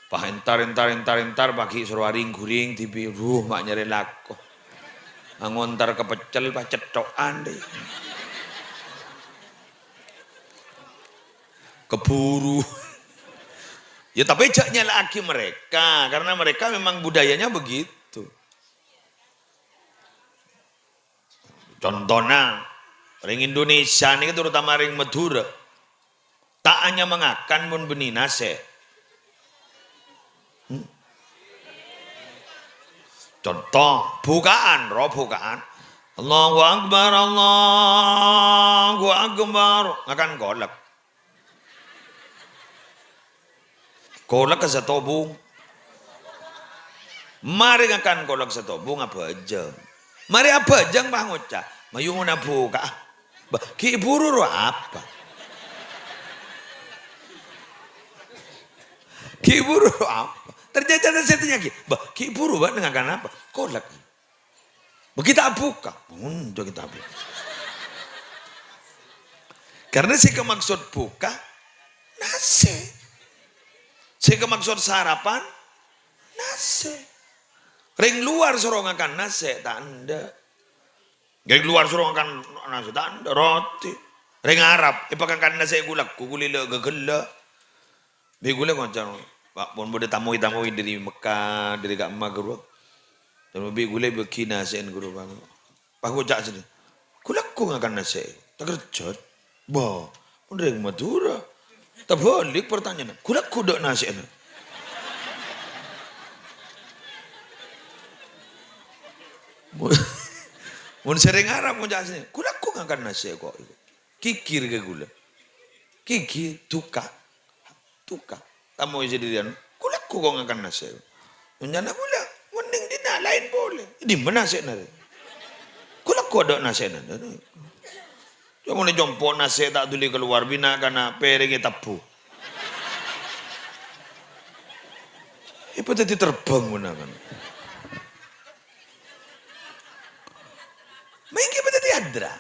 Pas entar, entar, entar, entar, paghi' soro aring-ghuring dhibi', ruh, ma' nyarè lako. Angontar ka peccel, pas cetto'an, deh. Keburu. Ya, tapi jhâ' nyala'aghi mereka, karena mereka memang budayanya begitu. Contohnya, rèng Indonesia nèka, terutama rèng Madhurâ, ta' anyama ngakan mon bânnè nasè'. Hmm. Contoh, bukaan, ro bukaan. Allahu Akbar, Allahu Akbar. Ngakan kolek. Kolek satobung. Marè ngakan kolek satobung, abhâjâng. Marè abhâjâng, pas ngoca', "Mayu mon abuka." Bâh, ghi' buru ro apa? Ghi' buru ro apa? Ternyata saya tanya ghi', "Bâh, ghi' buru, Bâ', ngakan apa?" "Kolek." "Bâ, ghi' ta' abuka." "Mon, jhâ' ghi' ta' abuka." Karena sè kamaksud buka, nasè'. Sè kamaksud sarapan, nasè'. Rèng luar soro ngakan nasè', ta' endâ'. Rèng luar soro ngakan nasè', ta' endâ', roti. Rèng Arab, èpakangan nasè' ghu-lagghu, ghulila ghâghellâ'. Bi' ghulâ ngoca', Pak, pon bâdâ tamoy-tamoy dâri Mekka, dâri ka'emma ghâruwa. Tamoy bi' ghulâ bâgi nasè'en ghâruwa. Pas ngoca' sèdhâ, "Ghu-lagghu ngakan nasè', ta' kerjhât." Bâh, mon rèng Madhurâ. Tabâlik pertanyaanna, "Ghu-lagghu dâ' nasè'na?" Mon, mon sè rèng Arab ngoca' sèdhâ, "Ghu-lagghu ngakan nasè' kok." Ghighir ka ghulâ. Ghighir, duka. Duka. Tamoy sè dâri anu, "Ghu-lagghu kok ngakan nasè'?" Nyana ghulâ, "Mending dinna' laèn polè." "Dimma nasè'na rè?" "Ghu-lagghu adâ' nasè'na." Coma compo' nasè' ta' dhuli kalowar, bina kana pèrèng ètabbu. Èpadhâddhi terbang manakan. Mangkèn èpadhâddhi adra.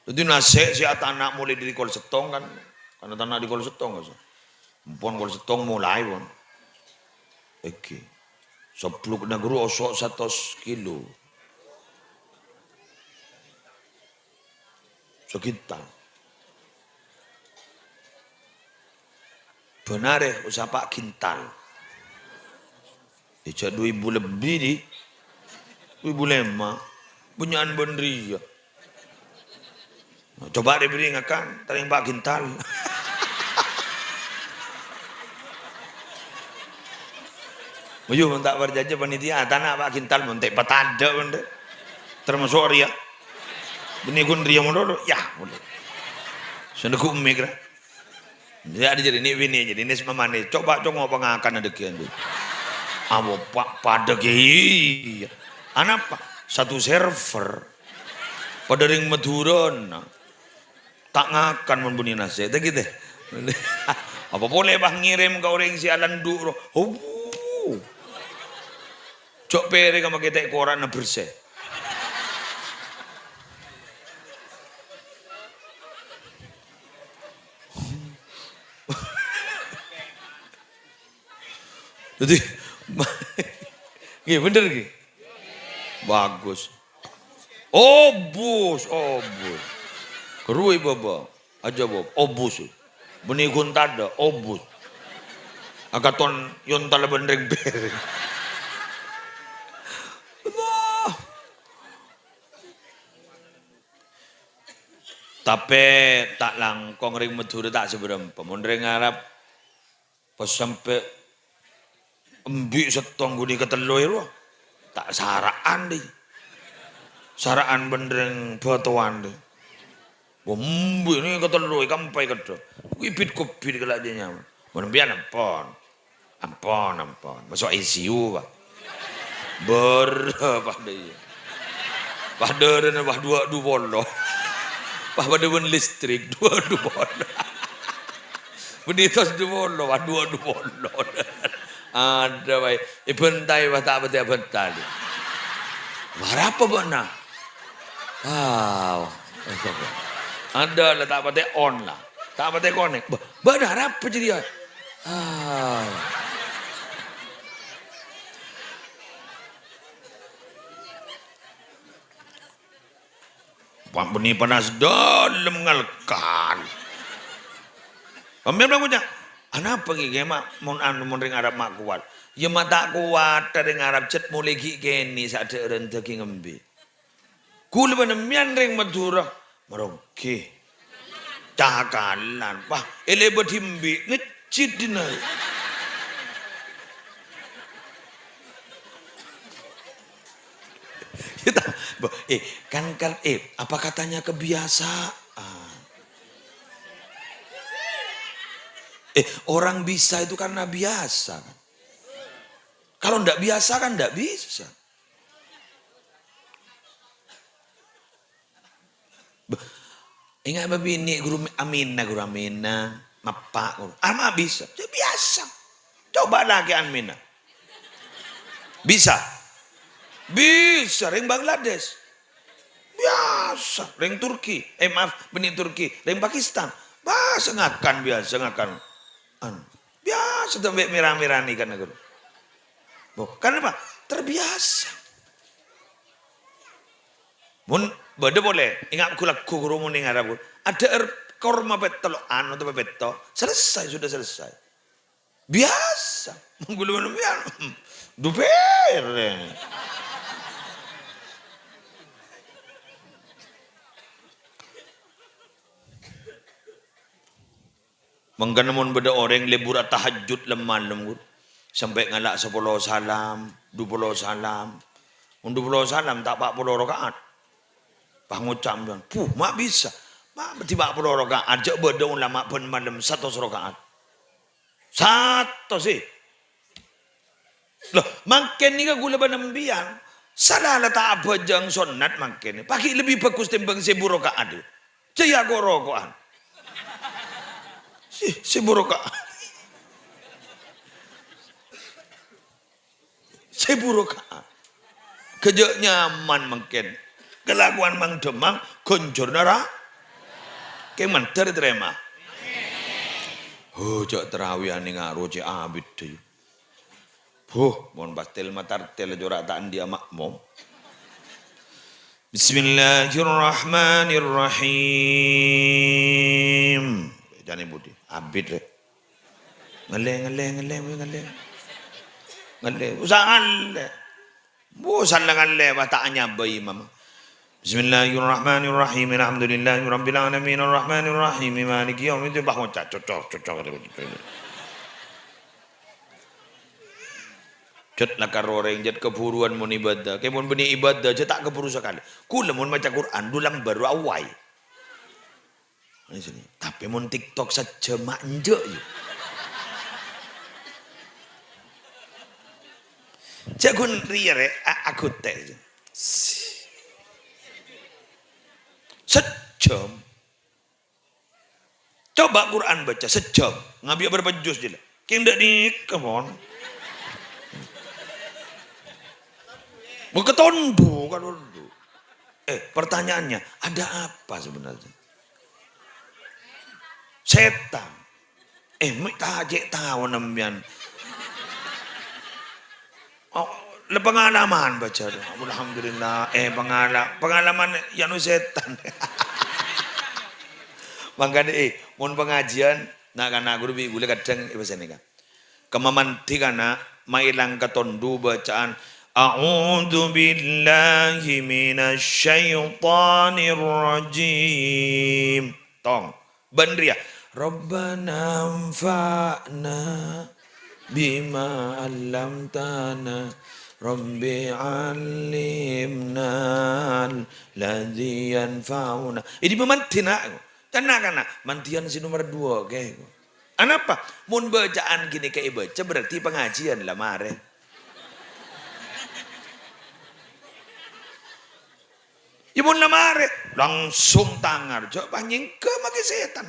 Dhâddhi nasè' sè atana' molaè dâri kol sèttong kan. Kan atana' dâri kol sèttong kan. Empon kol sèttong molaè, pon. Èngghi. Sablukna ghuru oso' satos kilo. Sakintal. Bân arè osa pa' kintal. È, jhâ' du èbu lebbi, Di. Du èbu lèma'. Bânnya'an bân rèya. Coba rè-bâri' ngakan, tarèng pa' kintal. Ayo, mon ta' parcajâ panitia, atana' pa' kintal, mon ta' patadâ', mon ta'. Termasuk rèya. Bânnè ghun rèya mon, yâ, mon. Sè neggu' mè' kèra. Yâ, dâri jârèya nè' binè' jârèya nès mamane. Coba congo' pangakana dâggi'ân, dâ. Apo, pa-, padâ kèya. Anapa? Satu server. Padâ rèng Madhurâna. Ta' ngakan mon bânnè nasè', ta' ghi' tè. Apa polè, bâh, ngèrèm ka orèng sè alandu' ro. Hobu. Jhâ' pèrèngnga makè tè' kora'na bersè. Dhâddhi, ngghi, bhender, ngghi? Bagus. Obus, obus. Keruwi, Bapa. Ajâwâb, obus. Bânnè ghun tadâ', obus. Akaton yontal bân rèng-pèrèng. Allah. Tapè ta' langkong rèng Madhurâ ta' sabârâmpa. Mon rèng Arab pas sampè' embi' sèttong ghunè katello è rowa. Ta' sara'an, dhi. Sara'an bân rèng bâtowan, dhi. Embi' nè katello è kampai keddhâ. Wibit-kobit kala' jâ nyaman. Mon empèyan ampon. Ampon, ampon. Maso' I C U, Pak. Bârâ padâ iyâ. Padâ rèna, Pak, duwâ' du polo. Pak, padâ bân listrik, duwâ' du polo. Bânnè tos du polo, Pak, duwâ' du polo. Adâ, Pak. Èbântaè, Pak, ta' patè abânta. Arapa bâ'na? Ah, adâ la ta' patè on la. Ta' patè konek. Bâ-, bâ'na arapa jârèya? Ah. Bâ-, bânnè panas dâlem ngalkal. Sampèyan bilang, "Anapa ghi, ghi, ma', mon anu, mon rèng Arab ma' kowat?" "Yâ, ma' ta' kowat, rèng Arab jhât molaè ghi' kènè' sè adhâ'ârân dâging embi'." Ghulâ bân empèyan rèng Madhurâ, maronggi. Cakalan, wah, èlèbât embi', ngejjit dinna'. Ya, ta-, bo-, eh, kan, kan, eh, apa katanya kebiasaan? Eh, orang bisa itu karena biasa, kan? Kalau ndak biasa, kan ndak bisa. Bâh, enga' bâbinè' Ghuru Amina, Ghuru Amina, mappa', Ghuru. Ah, ma' bisa. Ya, biasa. Coba lakè' Amina. Bisa? Bisa, rèng Bangladesh. Biasa, rèng Turki. Eh, maaf, bânnè Turki, rèng Pakistan. Biasa ngakan, biasa ngakan. Anu, biasa sampè' mèra-mèrani kan, Ghuru. Bo, kenapa? Terbiasa. Mon bâdâ polè, enga' ghu-lagghu ghuru mon neng Arab, adhâ'âr korma pètto lo', anu, atau pètto, selesai, sudah selesai. Biasa. Mon ghulâ mon empèyan, dupèrè. Mangkana mon bâdâ orèng lebur atahajjud lem-malem, Ghuru, sampè' ngala' sapolo salam, dupolo salam. Mon dupolo salam, ta' pa' polo raka'at. Pas ngoca' empèyan, "Puh, ma' bisa? Ma' dhi pa' polo raka'at, jhâ' bâdâ ulama bân malem satos raka'at." Satos, è. Loh, mangkèn nèka ghulâ bân empèyan, sala la ta' abhâjâng sonnat mangkèn. Paghi' lebbi bhâghus tèmbhâng sèbu raka'at. Jhâ' yâ ko'-roko'an. Sè, sèbu raka'at. Sè buru ka'a. Ghâjâ' nyaman mangkèn. Kalakowan mang-dhâmmang ghânjhârânna ra-, kèng mandhâr ètarèma. Ho, jhâ' tarawih anèng aro cè' abit, yu. Huh, mon pas tel matartel jhâ' ra ta' andi'â ma'mom. Bismillahirrahmanirrahim. Jhâna budi, abit, rè. Ngallè, ngallè, ngallè, ngallè. Ngallè, usa ngallè. Bu, sallè ngallè, pas ta' anyabâ imam. Bismillahirrahmanirrahim. Alhamdulillahirabbil alamin. Arrahmanirrahim. Maliki yaumiddin. Pas ngoca', cocok, cocok. Jhât lakar orèng, jhât kabhuruwân mon ibadah. Kè mon bânnè ibadah, jhâ' ta' kabhuru sakalè. Kaulâ mon maca Qur'an, du lambâr awai. Tapè mon TikTok sajjhâm ma' enjâ', yu. Jhâ' ghun rèya, rè, a-, aghutè'. Sajjhâm. Coba Qur'an bâca sajjhâm, ngabi'â bârâmpa juz, jâlâ. Kèng dâ' nèka, mon. Mon katondu, katondu. Eh, pertanyaannya, ada apa sebenarnya? Setan. Eh, mè' ta' cè' tao sampèyan. Oh, la pengalaman bâca. Alhamdulillah. Eh, pengala-, pengalaman yâ nu setan. Mangkana, eh, mon pangajiân, na'-kana' ghuru bi' ghulâ kadhâng èpasènè, kan. Kemma mandhi kana', maèlang katondu bâcaan, "A'udzu billahi minasyaitonir rajim." Tong. Bân rèya, "Rabbana anfa'na bima 'allamtana, Rabbi 'allimna alladzi yanfa'una." Ini pemandhina. Can na'-kana', mandhiyân sè nomer dua, oke. Anapa? Mon bâcaan ghânèka èbâca, berarti pangajiân la marè. Yâ, mon la marè, langsung tangar, jhâ' pas nyèngghâ maghi setan.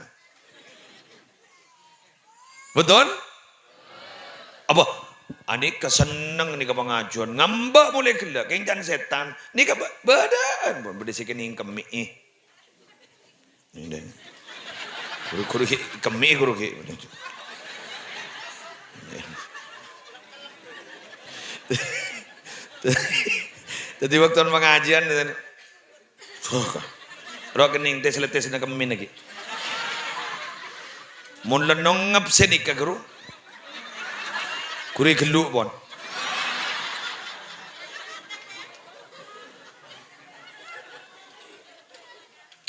Betul? Apa? Anèka senneng nèka pangajiân, ngambâ' polè ghellâ', kèng can setan. Nèka bâ-, bâdâ'ân, pon bâdâ sè kennèng kemmè'è. Ghuru-ghuru ghi' kemmè'è, ghuru ghi'. Dhâddhi, bâkto pangajiân, rowa kennèng tes-lettesna kemmè'na ghi'. Mon lennong ngabsèn èka, ghuru. Ghuru ghellu', pon.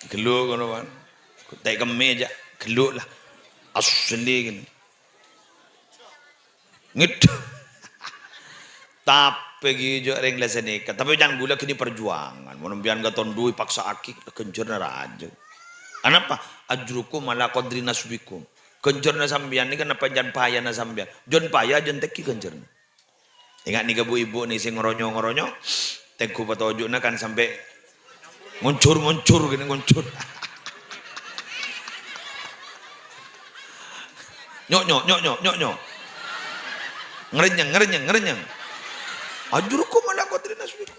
Ghellu' ngono, pon. Ta' kemmè'è jâ', ghellu' la. Asli gini. Ngèdhâ. Tapè ghi' jâ' rèng la sanèka. Tapè can ghulâ ghini parjuwângan. Mon sampèyan katondu èpaksa'aghi, ghânjhârânna rajâ. Anapa? "Ajrukum ala qadri nasbikum." Ghânjhârânna sampèyan nèka napa can payana sampèyan. Jhân paya, jhân tèngghi ghânjhârânna. Enga' nèka bu-ibu nè sè ngoronyo-ngoronyo, tèngghu patoju'na kan sampè' ngoncor-ngoncor gini, ngoncor. Nyok, nyok, nyok, nyok, nyok, nyok. Ngerenyeng, ngerenyeng, ngerenyeng. Ajrukum ala qadri nasbikum.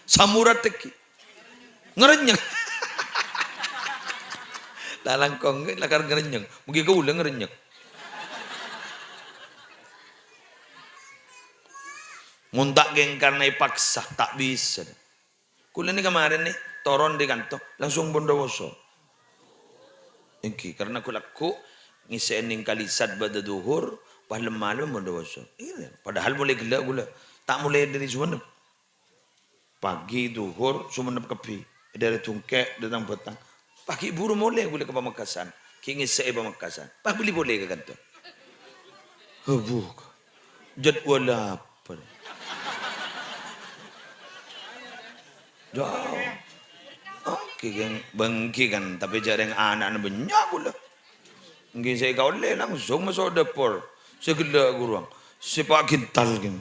Samurat tèngghi. Ngerenyeng. La langkong lakar ngerenyeng. Mungkin kaulâ ngerenyeng. Mon ta' kèng karna èpaksa, ta' bisa. Kaulâ nè kamarèn nè, toron dâri kanto, langsung bân dâ' poso. Èngghi, karna ghulâ ghu ngèssè'è nèng Kalisat bâdâ dhuhur, pas lem-malem bân dâ' poso. Iyâ, padahal molè ghellâ' kaulâ. Ta' molè dâri Sumenep. Pagi, dhuhur, Sumenep kabbhi. È daerah Dungkè, dâteng Batang. Pagi buru molè kaulâ ka Pamekasan. Ghi' ngèssè'è Pamekasan. Pas bâli polè ka kantor. Abu. Jadwal apa? Jauh. Oke, kan. Bengki, kan. Tapè jhâ' rèng ana'na bânnya' kaulâ. Èngghi sè èkaollè langsung maso' dâpor. Sè ghellâ' ghâruwâng. Sè pa' gintal ghi.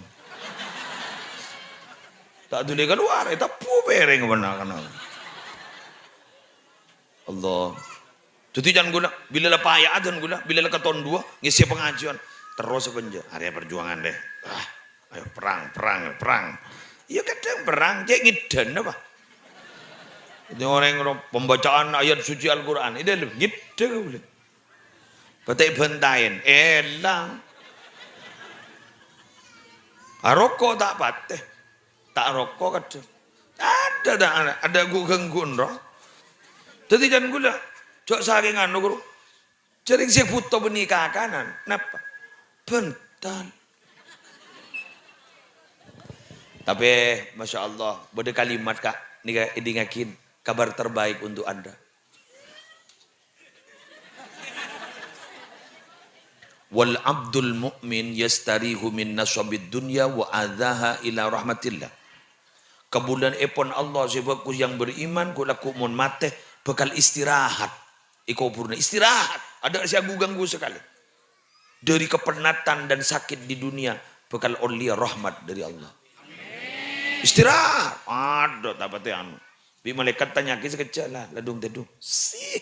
Ta' dhuli kalowar, ètabbhu pèrèng bân na'-kana'. Allah. Dhâddhi can ghulâ, bilâ la paya adân ghulâ, bilâ la katon duwâ, ngèssè pangajiân. Terros apa enjâ'? Arèya parjuwângan, deh. Ah. "Ayo perang, perang, perang." Iyâ kadhâng perang, cè' ngèdhân apa? Dâddhi orèng ro-, pembacaan ayat suci Al-Qur'an, è dâlem ngèdhân kaulâ. Patè bântaèn, èlang. Aroko ta' patè. Ta' aroko kadhâng. Adâ' ta' ana', adâ' ghu-, gangguan roh. Dâddhi can kaulâ, jhâ' sakèng anu, Guru. Jhâreng sè bhuto bânnè kakanan. Napa? Bhântal. Tapè, masya Allah, bâdâ kalimat, Ka', nèka èdingngaghi, kabar terbaik untuk Anda. "Wal abdul mu'min yastarihu min nasabid dunya wa adzaha ila rahmatillah." Kabulâèpon Allah sè bhâghus, yang beriman, ghu-, lagghu' mon matè bhâkal istirahat è kobhurrâ. Istirahat, adâ' sè ghu-, ganggu sakalè. Dâri kapennatan dan sakit di dunia bhâkal ollèya rahmat dâri Allah. Istirahat, adâ' ta' patè anu. Bi' malaèkat tanya'aghi sakejjhâ', "La, la dung tèdung?" Sih.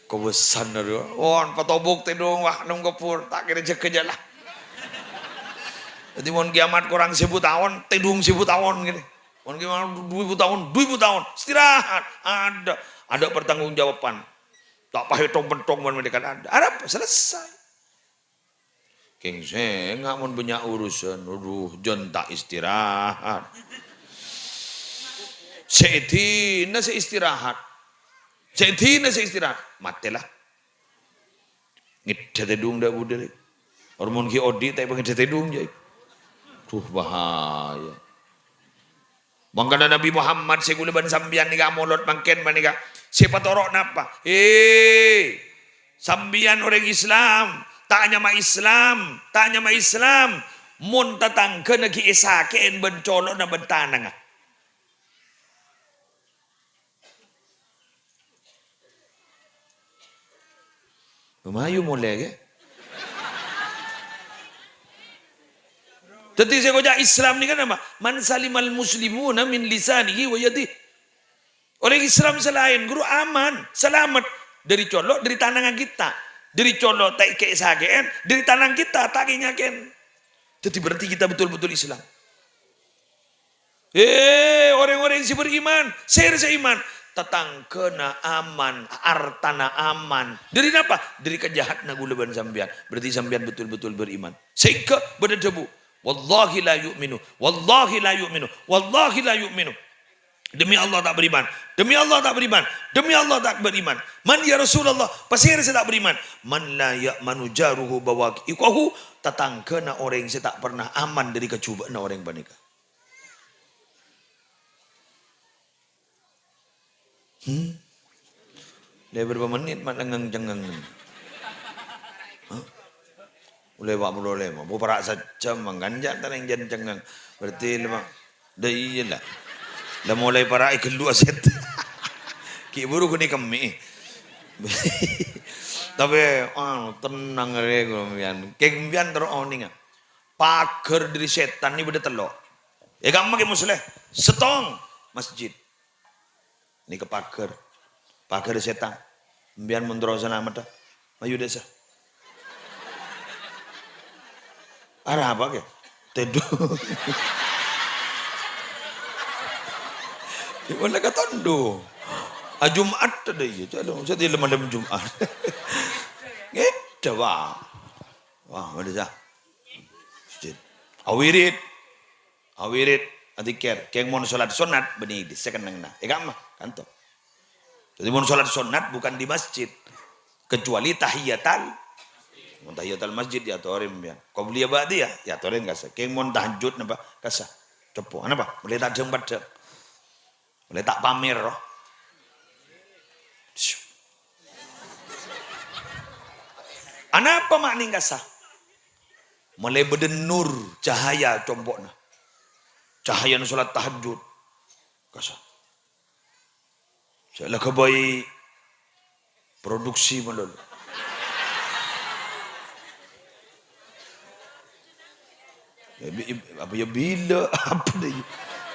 Kobâsan, adhu. Wah, patobok tèdung, wah, neng kobhur, ta' kèra jâgâ jhâ' la. Dâddhi, mon kiamat korang seribu taon, tèdung seribu taon, gini. Mon kiamat du èbu taon, du èbu taon, istirahat. Adâ', adâ' pertanggungjawaban. Ta' pahètong-pètong mon malaèkat adâ'. Arapa? Selesai. Kèng sènga' mon bânnya' urusan, adhu, jân ta' istirahat. Sè èdina sè istirahat. Sè èdina sè istirahat, matè la. Ngèdhâ tèdung dâ' budhâ, rè. Or mon ghi' odi' ta' èpangèdhâ tèdung, jâ'. Duh, bahaya. Mangkana Nabi Muhammad sè kaulâ bân sampèyan nèka amolod mangkèn panèka, sè patoro' napa? He, sampèyan orèng Islam, ta' nyama Islam, ta' nyama Islam, mon tatangghâna ghi' èsakè'è bân colo'na bân tanangnga. Mayu molè, ghi. Dâddhi sè ngoca' Islam nèka napa? "Man salimal muslimuna min lisanihi wa yadihi." Orèng Islam sè laèn, Guru, aman, salamet dâri colo', dâri tanangnga kita. Dâri colo' ta' èkè-, sakè'è, dâri tanang kita ta' kè-, nyakè'è. Dâddhi berarti kita betul-betul Islam. He, orèng-orèng sè beriman, sèra sè iman, tatangghâna aman, artana aman. Dâri napa? Dâri kajahatanna kaulâ bân sampèyan. Berarti sampèyan betul-betul beriman. Sehingga bâdâ dhâbu, "Wallahi la yu'minu, wallahi la yu'minu, wallahi la yu'minu." Demi Allah ta' beriman. Demi Allah ta' beriman. Demi Allah ta' beriman. "Man ya Rasulullah?" Pasèra sè ta' beriman? "Man la ya'manu jaruhu bawaqi'ahu." Tatangghâna orèng sè ta' pernah aman dâri kajhubâ'na orèng panèka. Hmm. Lè bârâmpa mennit ma' cengngeng-cengngeng. Hah? Ollè empat puluh lima. Bu, para' sajjhâm mangkana jhâ' tanèng jân cengngeng. Berarti lima. Dâ' iyâ la. La molaè para' èghâllu asèt. Ghi' buru ghun èkemmè'è. Tapè, anu, tenang rè, sampèyan. Kèng sampèyan terro onènga. Paghâr dâri sètan nè bâdâ tello'. È kamma Kè Musleh, sèttong masjid. Nèka paghâr. Paghâr sètan. Sampèyan mon terro salamet, mayu dâ' essa. Arapa, Kè? Tèdung. Gimana katondo? Ah, Jum'at tadâ' iyâ, calo, sè di lem-lem Jum'at. Ngèdhâ, Pak. Wah, bâdâ sa. Masjid. Awirid. Awirid, adzikir. Kèng mon sholat sunat, bânnè di sè kennengnganna. È kamma, kanto. Jadi mon sholat sunat bukan di masjid. Kecuali tahiyatal. Mon tahiyatal masjid, ya, atorin, ya. Qobliyah ba'diyah, ya, atorin kassa. Kèng mon tahajjud, napa? Kassa. Ceppo. Anapa? Molaè ta' dhâng-paddhâng. Molaè ta' pamèr, roh. Anapa ma' nèng kassa? Molaè bâdâ nur, cahaya compo'na. Cahayana sholat tahajjud. Kassa. Sè la ghâbây produksi malolo. Ya, bi-, apa ya, bilâ? Apa dâ' iyâ?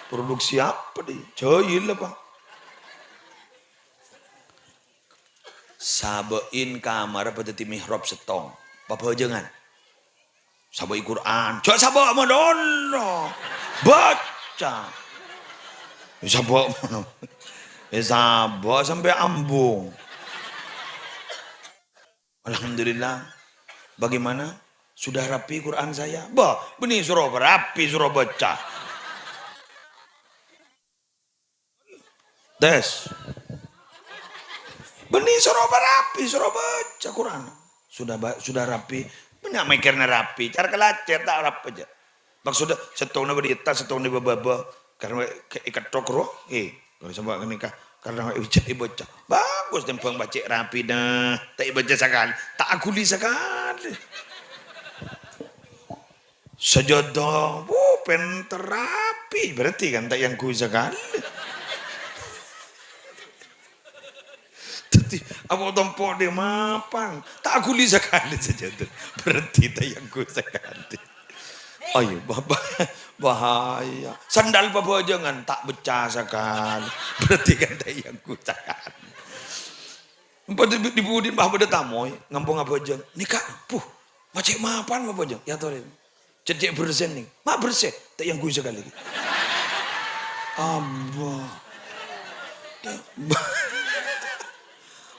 Produksi apa dâ' iyâ? Jâ' iyâ, Pak. Sabâ'in kamarra bâdâ dâddhi mihrab sèttong. Pabhâjângan. Sabâ'i Qur'an. Jhâ' sabâ' malolo. Baca. Sabâ' mano. Eh, sabâ' sampè' ambung. Alhamdulillah. Bagaimana? Sudah rapi Quran saya? Bâh, bânnè soro rapi, soro baca. Tes. Bânnè soro rapi, soro baca Quran. Sudah ba-, sudah rapi, bânnè mèkkèrna rapi. Cara kalacèr ta' rapi jhâ'. Maksudnya, sèttongnga bâdâ è attas, sèttongnga bâbâ-bâbâ. Karena ke-, èkettok roh, eh, kalau sampai ke nikah, karena ijat dibaca. Bagus, tembhâng baca rapi dah. Ta' èbaca sakali, ta' aghuli sakali. Sajâdâ, wuh, pènter rapi. Berarti kan ta' èangghuy sakali. Dhâddhi, apa tompo' dhi' mapan? Ta' aghuli sakali sajâdâ. Berarti ta' èangghuy sakali. Ayo, Bapak, bahaya. Sandal pabhâjângan ta' becca sakali. Berarti kan ta' èangghuy sakali. Empa' di, di budi, bah, bâdâ tamoy, ngampong abhâjâng. Nèka, puh, ma' cè' mapan abhâjâng. Ya, torè. Cè'-cè' bersè, nèng. Ma' bersè, ta' èangghuy sakali. Abâ.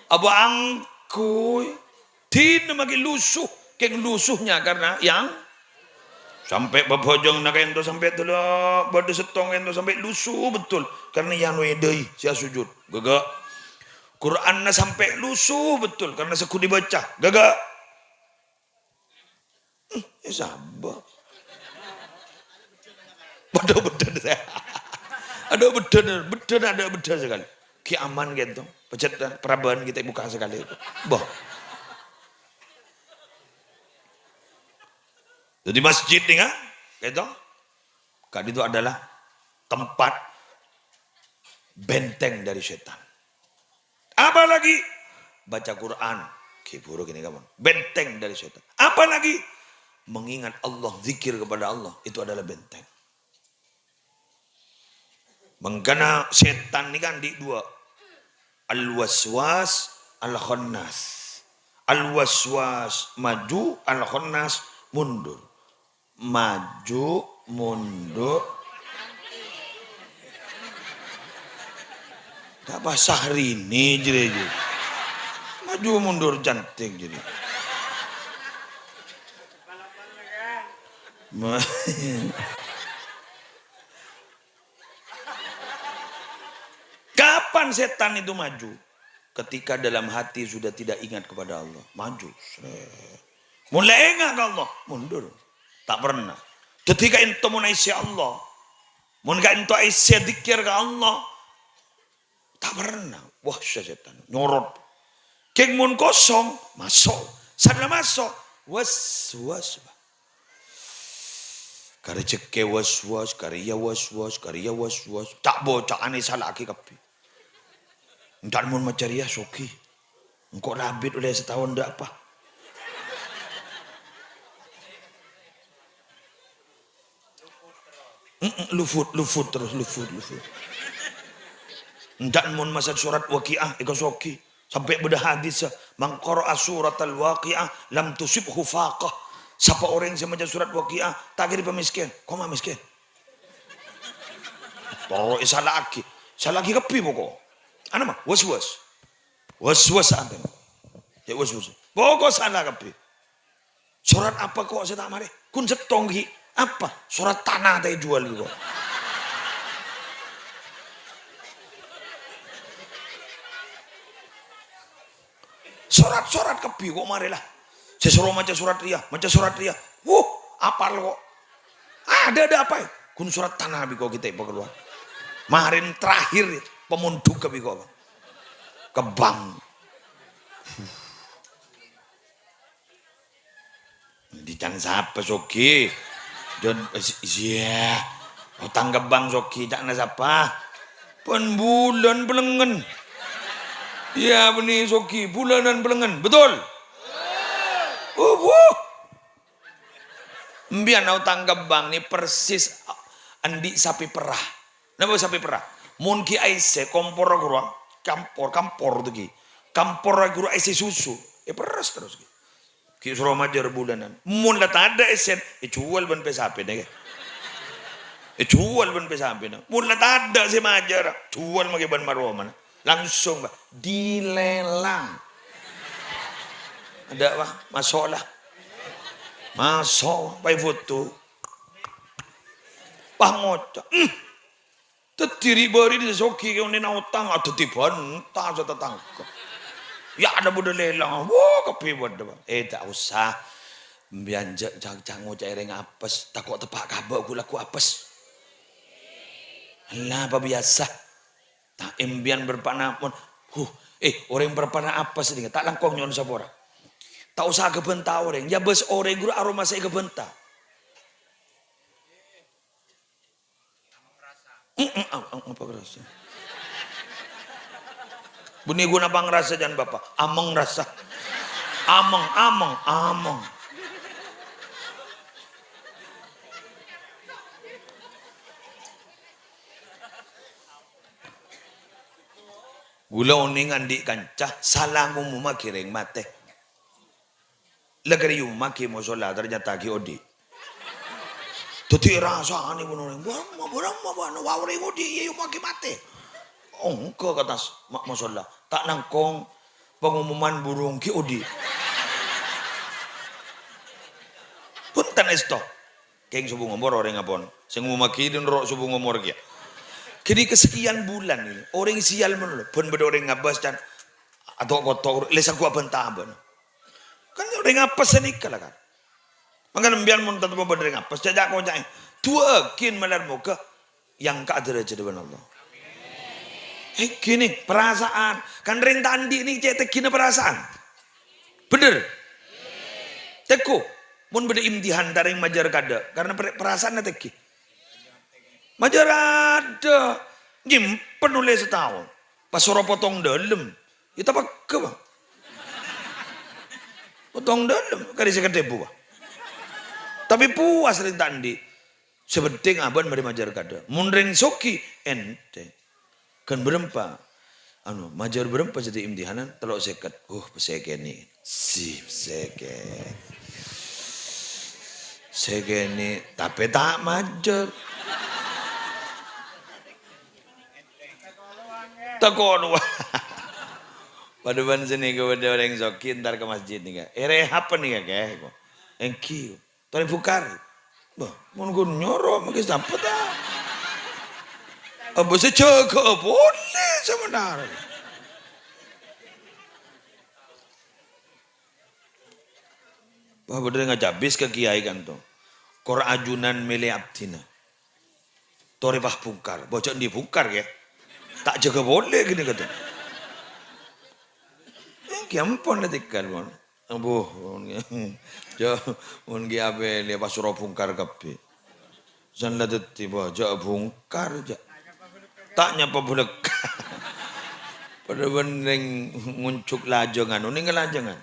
Abâ angghuy. Dinah maghi lusuh. Kèng lusuhnya karena yang sampè' pabhâjângnga ka'dinto sampè' dâlâ, bâdâ sèttong ka'dinto sampè' lusuh betul. Karena yang wedai, sè asujud. Ghâghâ. Qur'anna sampè' lusuh betul. Karena segghun dibaca. Ghâghâ. Hmm, ya sabâ. Padâ beddhâ. Adâ' beddhâ, beddhâ adâ' beddhâ sakali. Ghi' aman ka'dinto. Pajhât, eh, parabân kita buka sakali. Bâh. Jadi masjid nèng, ah, ka'dinto. Ka'dinto adalah tempat benteng dari setan. Apalagi baca Quran, ghibur gini kapan? Benteng dari setan. Apalagi mengingat Allah, zikir kepada Allah, itu adalah benteng. Mangkana setan ini kan di dua. Al-waswas, al-khannas. Al-waswas maju, al-khannas mundur. Maju, mundur. Gak pas Syahrini jadi. Maju, mundur, cantik jadi. Ma-, kapan setan itu maju? Ketika dalam hati sudah tidak ingat kepada Allah. Maju. Sret. Mon la enga' ka Allah, mundur. Ta' pernah. Dhâddhi ka'dinto mon aèssè Allah. Mon ka'dinto aèssè dzikir ka Allah. Ta' pernah. Wah, setan. Nyorot. Kèng mon kosong, maso'. Saellana maso'. Was, was. Karè jhekkè was-was, karè ya was-was, karè ya was-was. Ca'-boca'an èsala'aghi kabbhi. Entar mon maca rèya soghi. Engko' rabit ollè sataon ndak apa. Mm-mm, lufut, lufut terus, lufut, lufut. Entar mon maca surat Waqiah, èkasoghi. Sampè' bâdâ hadis, "Man qara'a suratal Waqiah lam tusibhu faqah." Sapa orèng sè maca surat Waqiah, ta' kèra èpamèskèn. Koma mèskèn. Toro' èsala'aghi. Sala'aghi kabbhi poko'. Ana ma? Was-was. Was-was sampeyan. Ya was-was. Poko' sala kabbhi. Surat apa kok sè ta' marè? Ghun sèttong ghi'. Apa? Surat tanah ta' èjuwâl kok. Surat-surat kabbhi kok marè la. Sè soro maca surat rèya, maca surat rèya. Wuh, apal kok. Ada-ada apa ya? Ghun surat tanah bi' kok kita keluar. Kemarin terakhir ya, pemunduk kabbhi kok. Kembang. Dicang sapa soghi? Jon, eh, si-, iya. Otang kembang soghi, ca'na sapa? Pon bulân pelengen. Iya, bânnè soghi, bulânan pelengen. Betul? Uh, wuh. Mbiyan otang kembang ni persis andi' sapè perra. Napa sapè perra? Mon ghi' aèssè kompor ghuru, kampor, kampor tu ghi'. Kampor ghuru aèssè susu, èperres terros ghi'. Ghi' soro majâr bulanan. Mon la tadâ' èssèna, èjhuwâl bân pèsapèna, ghi. Èjhuwâl bân pèsapèna. Mon la tadâ' sè majâr, jhuwâl maghi bân maromana. Langsung, Pak, dilelang. Adâ', Pak, maso' la. Maso', paè foto. Pas ngoca', "Hmm." Dhâddhi ri'-bâri' sè soghi kè onèna otang, adhâddhi bânta sè tatangghâ. Ya, adâ' bâdâ lelang, wah, kabbhi bâdâ, Pak. Eh, ta' osa. Embiyân jhâ', jhâ', jhâ' ngoca' orèng apes, tako' teppa' kabâ' ghu-, lagghu' apes. Ella, pabiyasa. Ta' embiyân bârpa'na mon, huh, eh, orèng bârpa'na apes nèka, ta' langkong nyo'on sapora. Ta' osa aghâbânta orèng, ya bâs orèng ghuru aromasa èghâbânta. Mm-mm, am-, am-, apa ngerasa? Bânnè ghun apa ngerasa jân Bapa'? Amèng rasa. Amèng, amèng, amèng. Ghulâ onèng andi' kanca sala ngomomaghi rèng matè. La karè èyomomaghi mosolla, ternyata ghi' odi'. Dhâddhi èrasaè bân orèng, "Bârâmma, bârâmma, bâ'na, wa orèng odi' iyâ èyomomaghi matè." Ongghâ ka attas ma-, mosolla, "Ta' nangkong, pengumuman burung ghi' odi'." Bhunten èsto. Kèng sobung omor orèng apon. Sè ngomomaghi dhin ro' sobung omor kèya. Ghânèka sakian bulan ini, orèng sial malolo. Bân bâdâ orèng ngabâs, can, ato' koto', lè sangghu abânta bân. Kan orèng apes sanèka la, kan. Mangkana embiyân mon tatemmo bâdâ orèng apes, jhâ'-jhâ' koca'è. Du'aaghin malar moghâ èangka' dârâjhâddhâ bân Allah. Eh, gini, perasaan. Kan rèng ta' andi' nèka cè' tènggina perasaan. Bhender? Tèngghu. Mon bâdâ imtihan ta' rèng majâr kadâ', karena per-, perasaanna tèngghi. Majâr adâ'. Nyèmpen ollè sataon. Pas soro potong dâlem. Yâ tapegghâ, Pak. Potong dâlem, karè sèket èbu, Pak. Tapè puas rèng ta' andi'. Sè pentèng abâ'na marè majâr kadâ'. Mon rèng soghi, ènthèng. Ghân bârâmpa? Anu, majâr bârâmpa sè èimtihanan? Tello' sèket. Uh, pèssè kènè'. Si, pèssè kènè'. Pèssè kènè', tapè ta' majâr. Tako' rowa. Padâ bân sanèka bâdâ orèng soghi entar ka masjid nèka. Èrèhab nèka, kè. Èngghi. Torè bungkar. Bâh, mon ghun nyoro, mangkè sapa ta? Apa sè jâgâ polè sebentar. Bâh, bâdâ ngajâbis ka kiai kanto. Kor ajunan mèlè abdhina. Torè pas bungkar. Bâh, jhâ' andi' bungkar, yâ. Ta' jâgâ polè gini kata. Èngghi ampon la tèngghâl, mon. Ambo, mon ghi-, jhâ', mon ghi' apèlè pas soro bungkar kabbhi. San la dhâddhi, bâh, jhâ' bungkar, jhâ'. Ta' nyapa bâlâkka'. Padâ bân rèng ngonjuk lajângan, onèng lajângan.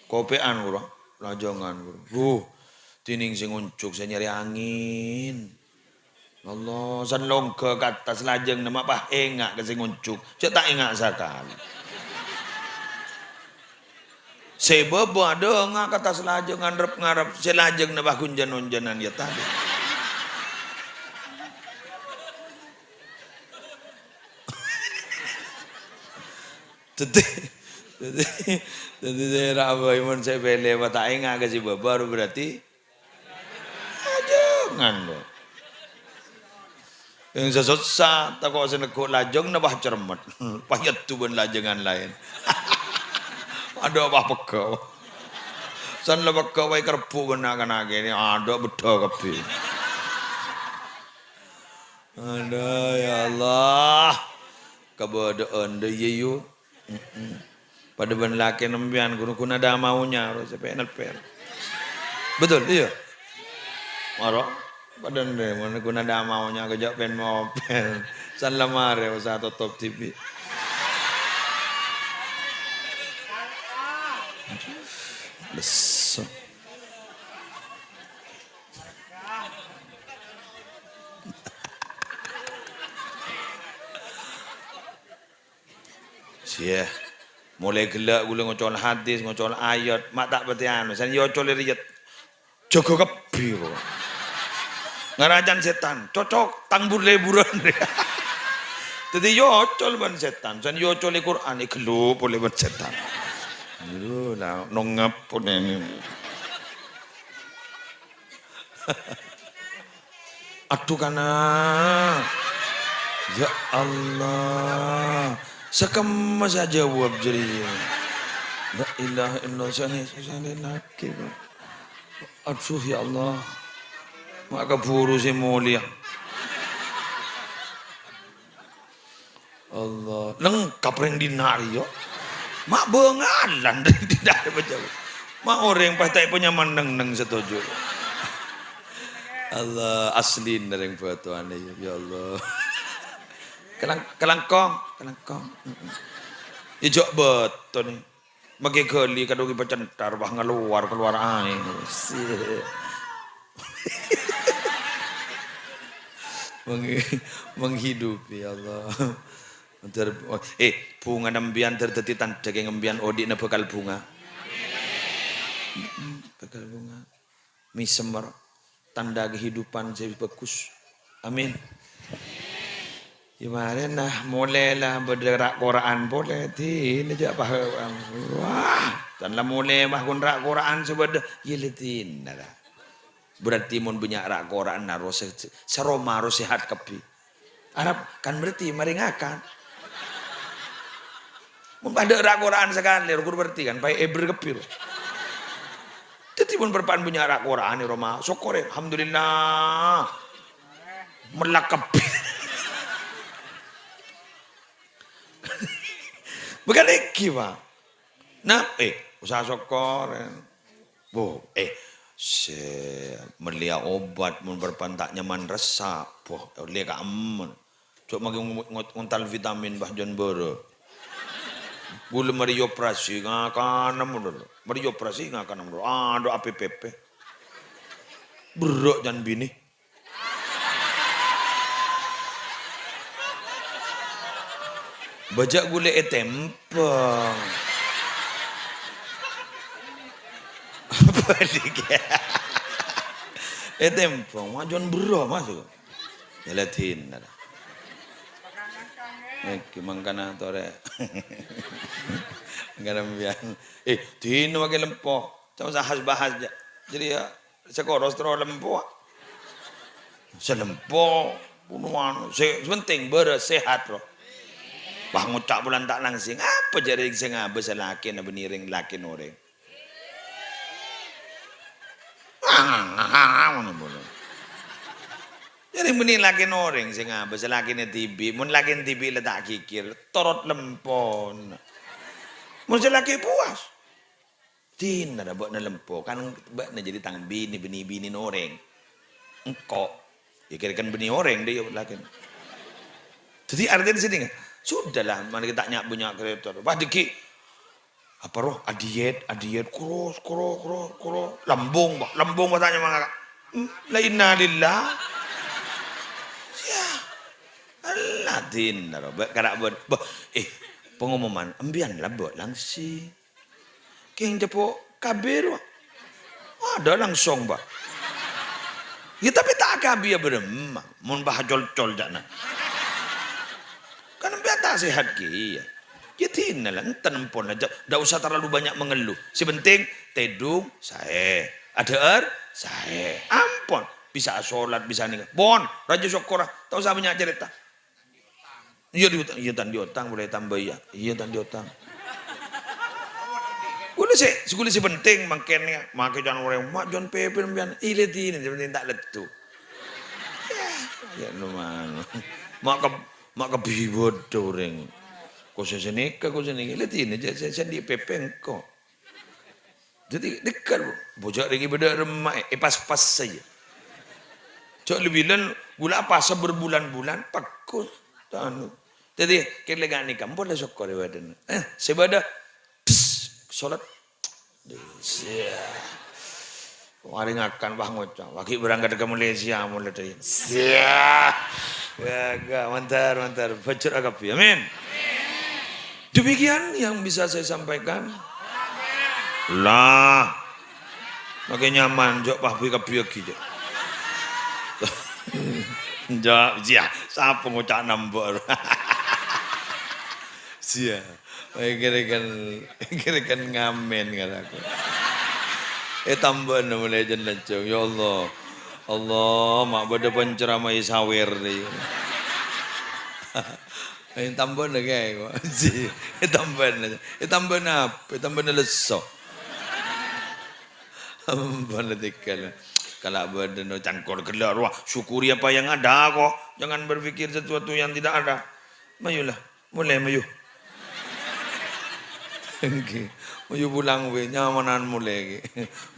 Kopè'an, ghuru, lajângan, ghuru. Duh, dhinèng sè ngonjuk, sè nyarè angèn. Allah, san longghâ ka attas lajângnga ma' pas ènga' ka sè ngonjuk. Jhâ' ta' ènga' sakalè. Sè bâbâ adhângnga ka attas lajâng ngarep-ngarep, sè lajângnga pas ghun jan-onjanan yâ tadâ'. Dhâddhi, dhâddhi, dhâddhi sè ra' bhâi mon sè pèlè pas ta' ènga' ka sè bâbâ, berarti Lajângan, lho. Yang sè sossa, tako' sè neggu' lajângnga pas cermet. Pas èyaddu bân lajângan laèn. Adâ' pas pegghâ'. San la pegghâ' pas èkerbhu' bân na'-kana' kènè', adâ' beddhâ kabbhi. Adâ', ya Allah. Kabâdâ'ân dâ' iyâ, yu. Mm-mm. Padâ bân lakèna sampèyan, ghun-ghun ada maunya, ro, sapè nelpon. Betul, iyâ? Mara, padâ nè, mon ghun ada maunya, kejjhâ' pèn mopèl. San la marè, osa totop T V. Besok. Siya. Molaè ghellâ' ghulâ ngocol hadis, ngocol ayat, ma' ta' patè anu, sèn èocol rèya. Jâgâ kabbhi, kok. Ngaracan sètan, cocok, tang bur-lèburân. Dhâddhi èocol bân sètan, sèn èocol Qur'an, èghellu' polè bân sètan. Aduh, la, nongep polè ini. Adhu, kana. Ya Allah. Sakemma sè ajâwâb jârèya. La ilaha illallah, sènè, sènè lagi, kok. Adhu, ya Allah. Ma' kabhuru sè molèya. Allah, lengkap rèng dinna' rèya. Ma' bângalan rèng dinna' rèya, Pak. Ma' orèng pas ta' èpanyaman neng-neng satoju. Allah, aslina rèng bâtowanè, ya, ya Allah. Kelang-, kelangkong, kelangkong. Heeh. Ya, jhâ' bâto, nè. Maghi ghâli kadhung èpacenthar, wah, ngalowar, kalowar aèng. Meng-, menghidupi, ya Allah. Ter-, eh, bhungana embiyan ter-, dhâddhi tandhâ kèng embiyan odi'na bhâkal bhunga. Mm-mm, bhâkal bhunga. Mèsemmer. Tandhâ kehidupan sè bhâghus. Amin. Yâ marèna, molè la bâdâ ra'-kora'an polè, dinna jhâ' paham. Wah, tan la molè, wah, ghun ra'-kora'an sè bâdâ, yâ la dinna la. Berarti mon bânnya' ra'-kora'an, naro sè, sè roma ro sehat kabbhi. Arapa? Kan berarti marè ngakan. Mon padâ ra'-kora'an sakalè, ro berarti kan paè èbher kabbhi, ro. Dhâddhi mon parappa'na bânnya' ra'-kora'an è roma, sokkorè, alhamdulillah. Mellak kabbhi. Bukan èngghi, Pak. Nah, eh, usaha sokkorè. Bo, eh, sè mellèya obat mon parappa'na ta' nyaman ressa', bo, ollè kaemmen. Jhâ' maghi ngot-, ngot-, ngontal vitamin, bah, jân bârâ. Ghulâ marè èoperasi, ngakana mon. Marè èoperasi, ngakana mon. Adhu, apè pèpè. Berrâ' can binè. Bâjâ' ghulâ ètèmbhâng. Apa dikè? Ètèmbhâng, majon berrâ', Mas. Yâ la dinna la. Èngghi mangkana torè. Mangkana embiyan. Eh, dinna maghi lempo. Ca'na bahas-bahas jâ. Jadi ya, sè koros terro lempo. Sè lempo, bunuwan. Sè, sè penting bârâs, sehat, ro. Wah, ngoca' polana ta' langsing. Apa jâ' rèng sè ngabâs lakèna bânnè rèng lakèna orèng? Ngono, ngono. Jâ' rèng bânnè lakèna orèng sè ngabâs lakèna dhibi'. Mon lakèna dhibi' la ta' ghighir, torot lempona. Mon sè lakè' puas. Dinna ra bâ'na lempo, kan bâ'na jârèya tang binè, binè-binèna orèng. Engko', ya kèra kan binè orèng dâ' iyâ lakèna. Dhâddhi artèna sè dinna, sudahlah, mara ta' nya'-bânnya' krètor. Pas dhâggi', apa roh, adiet, adiet, kros, kros, kros, kros, lambung, Pak, lambung, Pak, ta' nyaman, Kak. Hmm, la innalillah. Ya, Allah, dinna ra, bâ-, kara bâ-, bâ-, eh, pengumuman, embiyan la bâ' langsing. Kèng cepo' kabir, Pak. Ada langsung, Pak. Ya, tapi ta' akabiyâ bârâmma, mon pas col-col ca'na. Kan embiyan ta' sehat kèya. Ya, dinna la, enten empon la, ja-, ndak usah terlalu banyak mengeluh. Sè penting, tèdung, saè. Adhâ'âr, saè. Ampon. Bisa asolat, bisa nèka. Pon, rajâ sokkorra. Ta' usah banyak cerita. Iyâ, diutang, iyâ, tan diutang, boleh tambah, iyâ. Iyâ, tan diutang. Ghulâ sè, ghulâ sè penting mangkèn, ya. Makè can orèng, "Ma' jon pèpè, embiyan." Iyâ, la dinna, sè penting ta' leddhu. Ya, no, mano. Ma' ke-, ma' kebiwet orèng. Kosè sè nèka, kosè nèka. La dinna, jâ-, jâ-, jâ' andi' pèpè engko'. Dhâddhi, dhika, Bu. Bojâ' rèng bâdâ remma, eh, pas-pas saja. Jâ' lebbilan, ghulâ pas berbulan-bulan, pagghun. Anu. Dhâddhi, kèng lè nga' nèka, ampon la sokkor è bâdâna. Eh, sè bâdâ, des, solat. Des, ya. Mari ngakan, wah, ngoca'. Wah, ghi' berangkat ka Malaysia, mulai dari. Siap. Ya, ga, mantap, mantap. Bajur akabbhi. Amin. Demikian yang bisa saya sampaikan. Lah. Makin nyaman, jhâ' pabri-kabriyaghi, jhâ'. Jhâ', jhâ', sapa ngoca' nambâ'? Jhâ'. Kèra-kèra, kèra-kèra ngamen karo aku. Eh, tambâna molaè jân lajâng. Ya Allah. Allah, ma' bâdâ penceramah è sawèr, rè. Eh, tambâna, kaè, kok. Jhâ'. Eh, tambâna. Eh, tambâna apa? Eh, tambâna lesso. Ampon, la tèghâl. Kala' bâdâna cangkol ghellâ' rowa. Syukuri apa yang ada, kok. Jangan berpikir sesuatu yang tidak ada. Mayulah. Molè, mayu. Èngghi. Mayu pulang, wè. Nyamanan molè, ghi.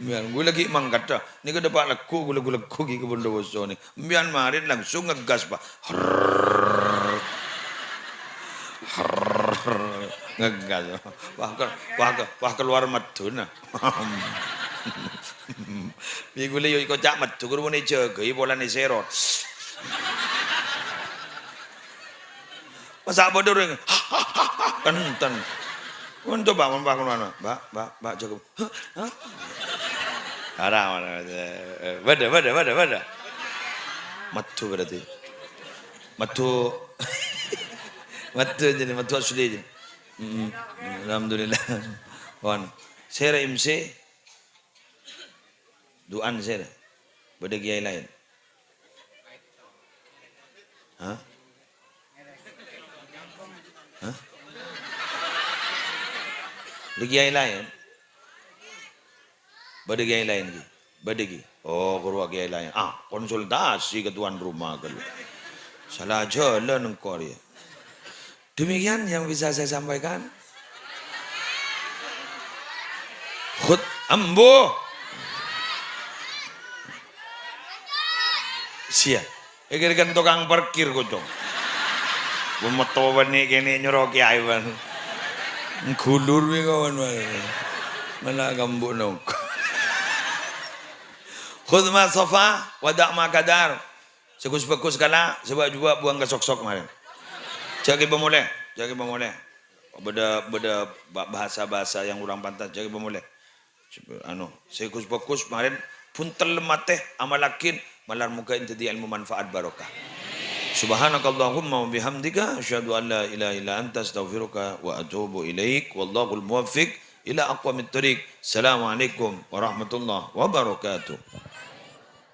Biar ghulâ ghi' mangkat, dah. Nèka dâpa' lagghu', ghulâ-ghulâ ghi' ka Bondowoso, nè. Mbiyan marè langsung ngegas, Pak. Hrrrr. Hrrrr. Ngegas. Wah, ke-, wah, ke-, wah, keluar meddhuna. Bi' ghulâ yâ èkoca' meddhu, ghuru mon èjâgâi polana èsèrot. Masa' bâdâ orèng, enten. Untuk, Pak, mon, Pak, kemana? Pak, Pak, Pak, jâgâ. Hah? Hah? Ora, ora, ora. Bâdâ, bâdâ, bâdâ, bâdâ. Meddhu berarti. Meddhu. Meddhu jârèya, meddhu asli jârèya. Mm-mm. Alhamdulillah. Pon. Sèra M C. Du'an sèra. Bâdâ kèyaè laèn. Hah? Hah? Bâdâ kèyaè laèn? Bâdâ kèyaè laèn, ghi? Bâdâ, ghi? Oh, ghuru kèyaè laèn. Ah, konsultasi ka tuan rumah, ghâllu. Sala jhâlân engko' rèya. Demikian yang bisa saya sampaikan. Khut-, ambo. Sia. Èkèr kan tokang parkir, kocong. Meto bânnè kènè' nyoro kèyaè, bân. Nggulur, bi' kawan, bân. Mana kambu nongko. Khudz ma safa, wa da' ma kadar. Sè ghus-bhâghus kala', sè bâ'-jubâ' buwâng ka sok-sok marèn. Jhâ' ghibâ molè, jhâ' ghibâ molè. Bâdâ, bâdâ ba-, bahasa-bahasa yang kurang pantas, jhâ' ghibâ molè. Anu, sè ghus-bhâghus marèn, bhuntel matè, amallaghi, malar moghâ èdhâddhi èlmo manfaat barokah. Subhanakallahumma wa bihamdika, asyhadu an la ilaha illa anta, astaghfiruka wa atubu ilaik. Wallahul muwaffiq ila aqwamit thoriq. Assalamualaikum warahmatullahi wabarakatuh.